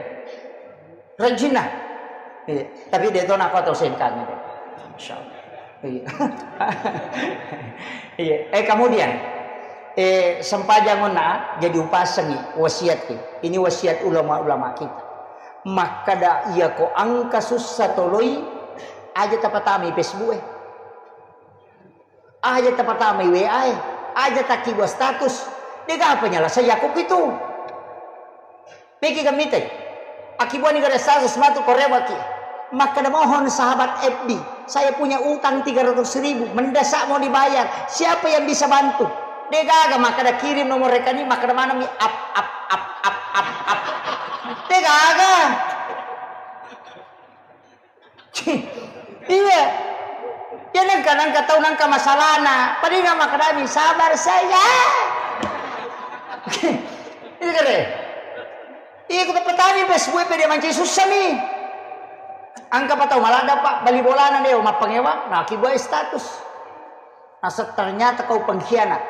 Rajinna. Iya. Tapi de' to nako tau sengkang de'. Masya Allah. Iya. Iya. Eh, kemudian, eh, sempajang onna jadi upasengi wasiat ki. Ini wasiat ulama-ulama kita. Makkada iya ko engka sussa toloi, aja tapatamai Facebook e. Aja tapatamai W A e, aja takkibua status. De' gaga penyelesaian yakko itu. Peki gamitai. Akkibuani gare status matu ko rewaki. Makkeda, "Mohon sahabat F B, saya punya utang tiga ratus ribu, mendesak mau dibayar. Siapa yang bisa bantu?" De' gaga makkeda kirim nomor rekening, makkeda maneng mi ap, ap, ap, ap, ap, ap. De' gaga. Iya. Iya, nengka, nengka tau nengka masalahna. Padahal makkedami, "Sabar saya." Iya, kere. Iya, ku tapatami Facebook pede mancaji sussa mi. Engka pa tau maladda, Pak, bali bolana de', mappangewa, na ki buat status. Nasa ternyata kau pengkhianat.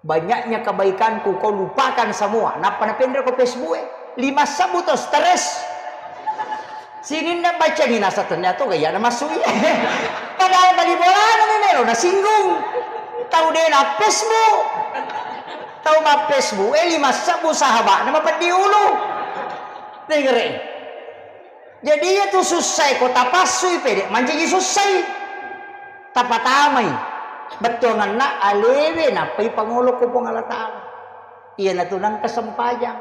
Banyaknya kebaikanku kau lupakan semua. Nappa napenre ko Facebook e. Lima sebbu to stres. Sininna bacangi nasa ternyata gaya na masuk iya. Padahal bali bolana memelo nasinggung. Tau de' na Facebook. Tau ma Facebook e lima sebbu sahabatna mapeddi ulu. Dengar e. Jadi, iya tu sussai ko tapassui pede mancaji sussai. Tapatamai bettuanganna alewe nappai pangolo ko Puang Allah Ta'ala. Iyanatu nengka sempajang.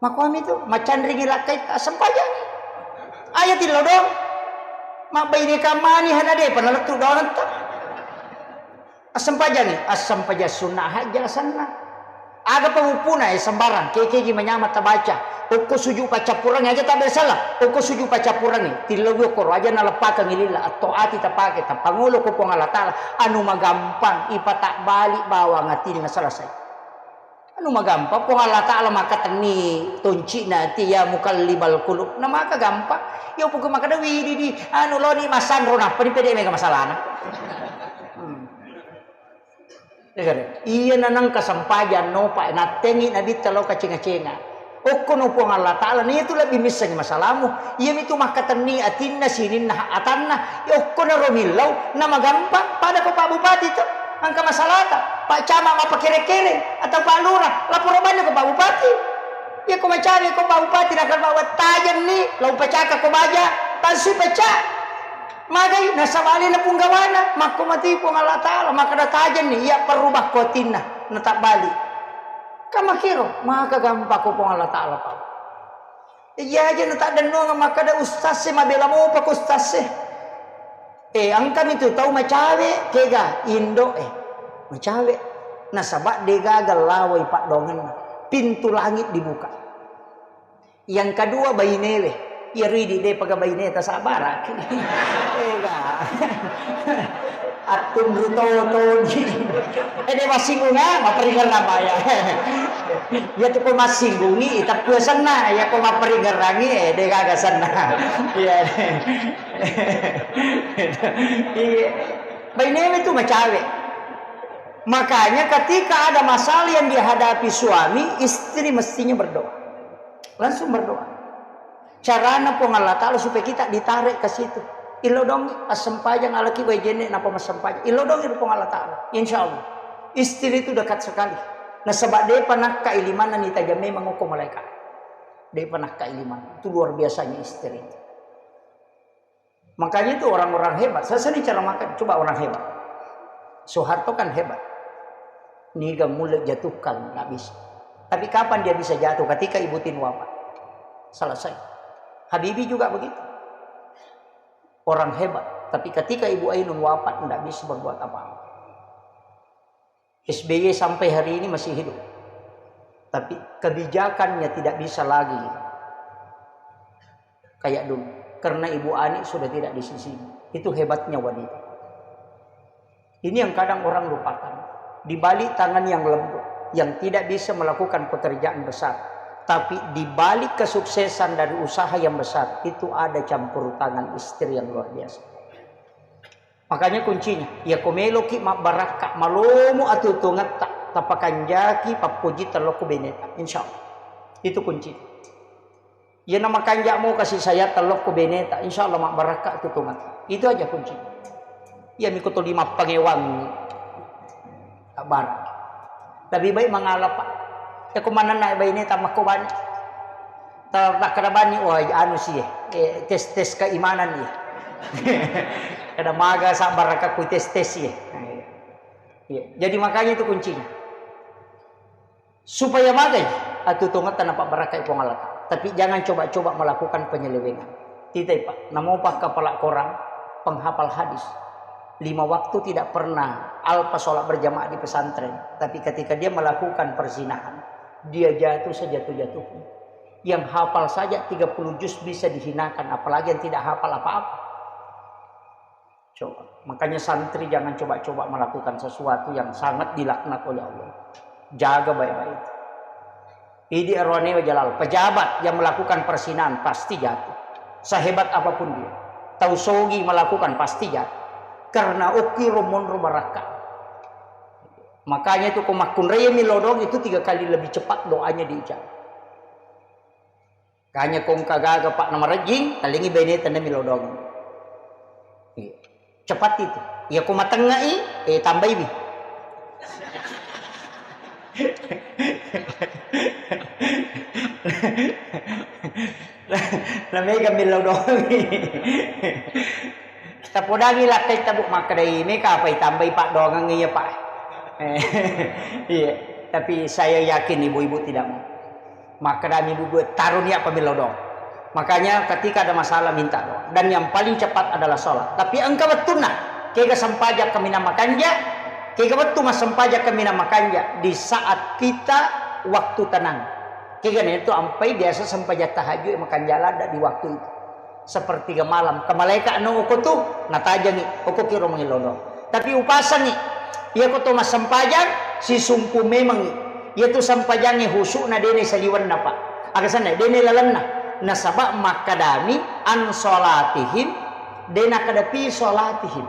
Makomi tu, macanringi lakkai, assempajangi. Aja tillo dong. Mabbaine kamani hana depa nalettu doang ta. Assempajangi, assempajang sunna hajja asenna. Aga pamuppuna, eh, sembarang, kekegi manyameng tabaca. Okko sujud paccappurengngi aja tabbe salah. Okko sujud paccappurengngi, tillauwi okkoro aja naleppakengngi lilla. Atto ati tapake, tapangolo ko Puang Allah Ta'ala. Anu magampang, ipatabbali bawang atinna, selesai. Anu magampang, Puang Allah Ta'ala makatenni tonci'na ati, ya muqallibal qulub. Na maka gampang. Ya pokok makkeda, "Widi di, anu loni masanro nappa ni pede mega masalahna." Hmm. Iya nanengka sempajang nopa, nattengi Nabitta lao kacenga-cenga. Okkono Puang Allah Ta'ala, na iyatu lebbi missengi masalamu. Iyamitu makkatenni atinna sininna atanna. Ya okkonaro millau, na magampang pada ko Pak Bupati to. Engka masalata, Pak Camat mappakere-kere atau Pak Lurah, laporo banni ko Pak Bupati. Iya ko macawe ko Pak Bupati, nakal Pak, wattajenni, lao pacaka ko baja, tansu peca. Magai nasaba alena punggawana, makko mati Puang Allah Ta'ala, makkeda tajenni, iya perrubah ko atinna, natabbali. Kamakiro, maka gampang ko Puang Allah Ta'ala, Pak. Iya aja nataddennuang makkeda ustaz e, mabela mopa ko ustaz e. Eh, engkami tu tau macawe, kega, indo e. Macawe. Nasaba degaga lawai paddoangenna. Pintu langit dibuka. Yang kedua, bainewe. Iya ridi, depaga baineta sabaraki. Ega. Attunru totoni. Eh, de massinggunga, maperingerang baya. Iya tu ko massinggungi, itappu senna. Iya ko maperingerangi, eh, degaga senna. Iya. Iya. Bainewe tu macawe. Makanya ketika ada masalah yang dihadapi suami, istri mestinya berdoa. Langsung berdoa. Carana Puang Allah Ta'ala supaya kita ditarik ke situ. Illodongi, assempajang alaki wae jenne napa massempajang. Illodongi ri Puang Allah Ta'ala. Insya Allah. Istri itu dekat sekali. Nasaba depa nakka ilimanna ni tajang memang okko malaikat. Depa nakka ilimanna. Itu luar biasanya istri. Makanya itu orang-orang hebat. Saya sering ceramahkan, coba orang hebat. Soeharto kan hebat. Niga mulle jatuhkan, nggak bisa. Tapi kapan dia bisa jatuh? Ketika Ibu Tin wafat. Selesai. Habibie juga begitu. Orang hebat. Tapi ketika Ibu Ainun wafat, nggak bisa berbuat apa-apa. S B Y sampai hari ini masih hidup. Tapi kebijakannya tidak bisa lagi kayak dulu. Karena Ibu Ani sudah tidak di sisi. Itu hebatnya wanita. Ini yang kadang orang lupakan. Di balik tangan yang lembut, yang tidak bisa melakukan pekerjaan besar, tapi di balik kesuksesan dari usaha yang besar, itu ada campur tangan istri yang luar biasa. Makanya kuncinya, iya ko meloki mabbarakka, malomo atuo-tuongetta, tapakanjaki pappoji tellokko beneta. Insya Allah. Itu kuncinya. Iya na makanja mo kasih sayang tellokko beneta, insya Allah mabbarakka atuo-tuongetta. Itu aja kuncinya. Iya miko toli mappangewang. Abbarakki. Lebih baik mengalah, Pak. Ya, ko manenna baineta makko bani. Ta-, takkeda bani, wah, anu sih, eh, tes-tes keimanan, iya. Kada maga sabbarakakku tes-tes, iya. Iya. Jadi makanya itu kuncinya. Supaya magai atuo-tuongetta napabbarakkai Puang Allah Ta'ala. Tapi jangan coba-coba melakukan penyelewengan. Titai, Pak, namopa kepala korang, penghafal hadis. Lima waktu tidak pernah alpa sholat berjamaah di pesantren. Tapi ketika dia melakukan perzinahan, dia jatuh sejatuh-jatuhnya. Yang hafal saja tiga puluh juz bisa dihinakan, apalagi yang tidak hafal apa-apa. Coba. Makanya santri jangan coba-coba melakukan sesuatu yang sangat dilaknat oleh Allah. Jaga baik-baik. Idi arwane wa jalal, pejabat yang melakukan perzinahan pasti jatuh. Sehebat apapun dia. Tau sogi melakukan pasti jatuh. Karena okki romonro barakka. Makanya itu ko makkunrai milodong itu tiga kali lebih cepat doanya diijabah. Kanya kongka gaga, Pak, namarejjing, talengi bene tenna milodong. Iya. Cepat itu. Iya, ko matengngai, eh, tambaiwi. Na mega millau doangi. Tapodangi lakkai tabu makkedai, meka apa itambai paddoangeng iya, Pak. Eh, iya. Tapi saya yakin ibu-ibu tidak mau. Makkedami ibu-ibu, taroni apa millau doang. Makanya ketika ada masalah minta doa. Dan yang paling cepat adalah sholat. Tapi engka wettunna, kega sempajang kaminang makanja, kega wettu massempajang kaminang makanja di saat kita waktu tenang. Kegana itu ampai biasa sempajang tahajud makanja ladda di waktu itu. Sepertiga malam. Ke malaika no oko tu, natajangi, oko kiro mangilodong. Tapi upasangi, iya ko to massempajang, sisumpu memangi. Iya tu sempajangi husukna dene saliwenna, Pak. Aga senna, dene lalenna. Nasaba makkadami an salatihim, dena kadapi salatihim.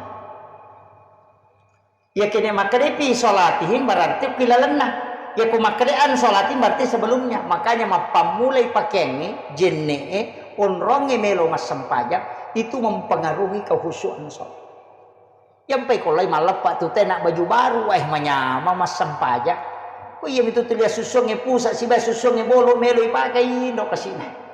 Yakene makkeda fi sholatihim berarti ki lalenna. Yako makkeda an sholatihim berarti sebelumnya. Makanya mappammulai pakeangnge, jenne'e, onrongnge melo massempajang, itu mempengaruhi kehusyuan sholat. Yampai kolai malleppa tu tena baju baru, eh, manyama massempajang. Ko iya mitu tulia susungnge pusa siba susungnge bolo melo ipakai indo kasina.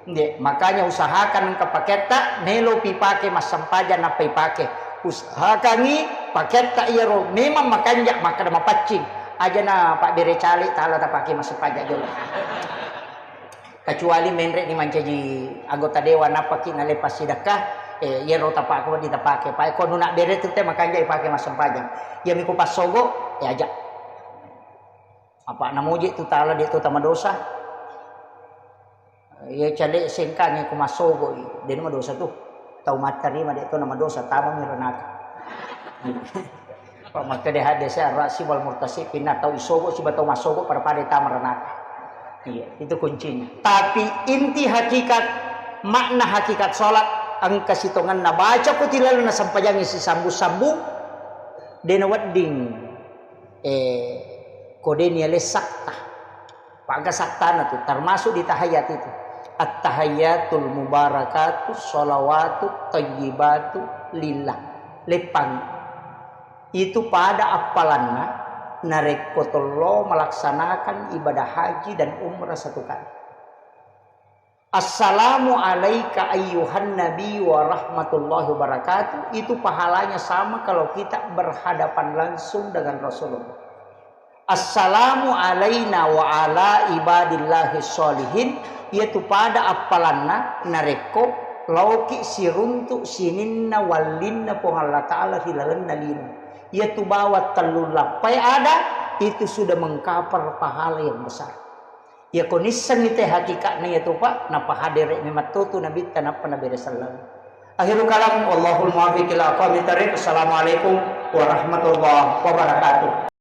Nde, makanya usahakan engka paketta, melo pi pake massempajang nappa ipake. Usahakangi paketta iyaro memang makanja, makkeda mapaccing. Aja na pabbere cale tala tapake massempajang jolo. Kecuali menre ni mancaji anggota dewan, napaki nalepas sidekah, eh, iyaro tapake wedding tapake. Pae ko nuna bere tu te makanja ipake massempajang. Iya miko passogo, eh, aja. Apa namuji tu tala de tu tamadosa. Iya cale sengkangnge ko massogoi, de madosa tu. Tau mattarima de to namadosa, tamami ranaka. Pak makkeda hadis ar-rasi wal murtasi, pinna tau isogo siba tau massogo pada-pada tama ranaka. Iya, itu kuncinya. Tapi inti hakikat, makna hakikat sholat, engka sitongenna baca ko tilalna sempajangi sisambung-sambung, de nawedding, eh, ko de nialessakta. Pagasattana tu, termasuk di tahayat itu. At-tahiyatul mubarakatu sholawatu thayyibatu lillah. Leppang. Itu pada appalanna narekko tollo melaksanakan ibadah haji dan umrah satu kali. Assalamu alaika ayyuhan nabi wa rahmatullahi wabarakatuh. Itu pahalanya sama kalau kita berhadapan langsung dengan Rasulullah. Assalamu alaina wa ala ibadillahi sholihin, iyatu pada appalanna narekko laoki siruntu sininna wallinna Puang Allah Ta'ala ri lalenna lino. Iyatu bawang tellu lappai ada, itu sudah mengkapar pahala yang besar. Iyako nissengngi te hakikatna iyatu, Pak, napahadere memetto tu Nabitta nappa nabere selleng. Akhirul kalam, wallahul muwaffiq ila aqwamit thariq. Assalamualaikum warahmatullahi wabarakatuh.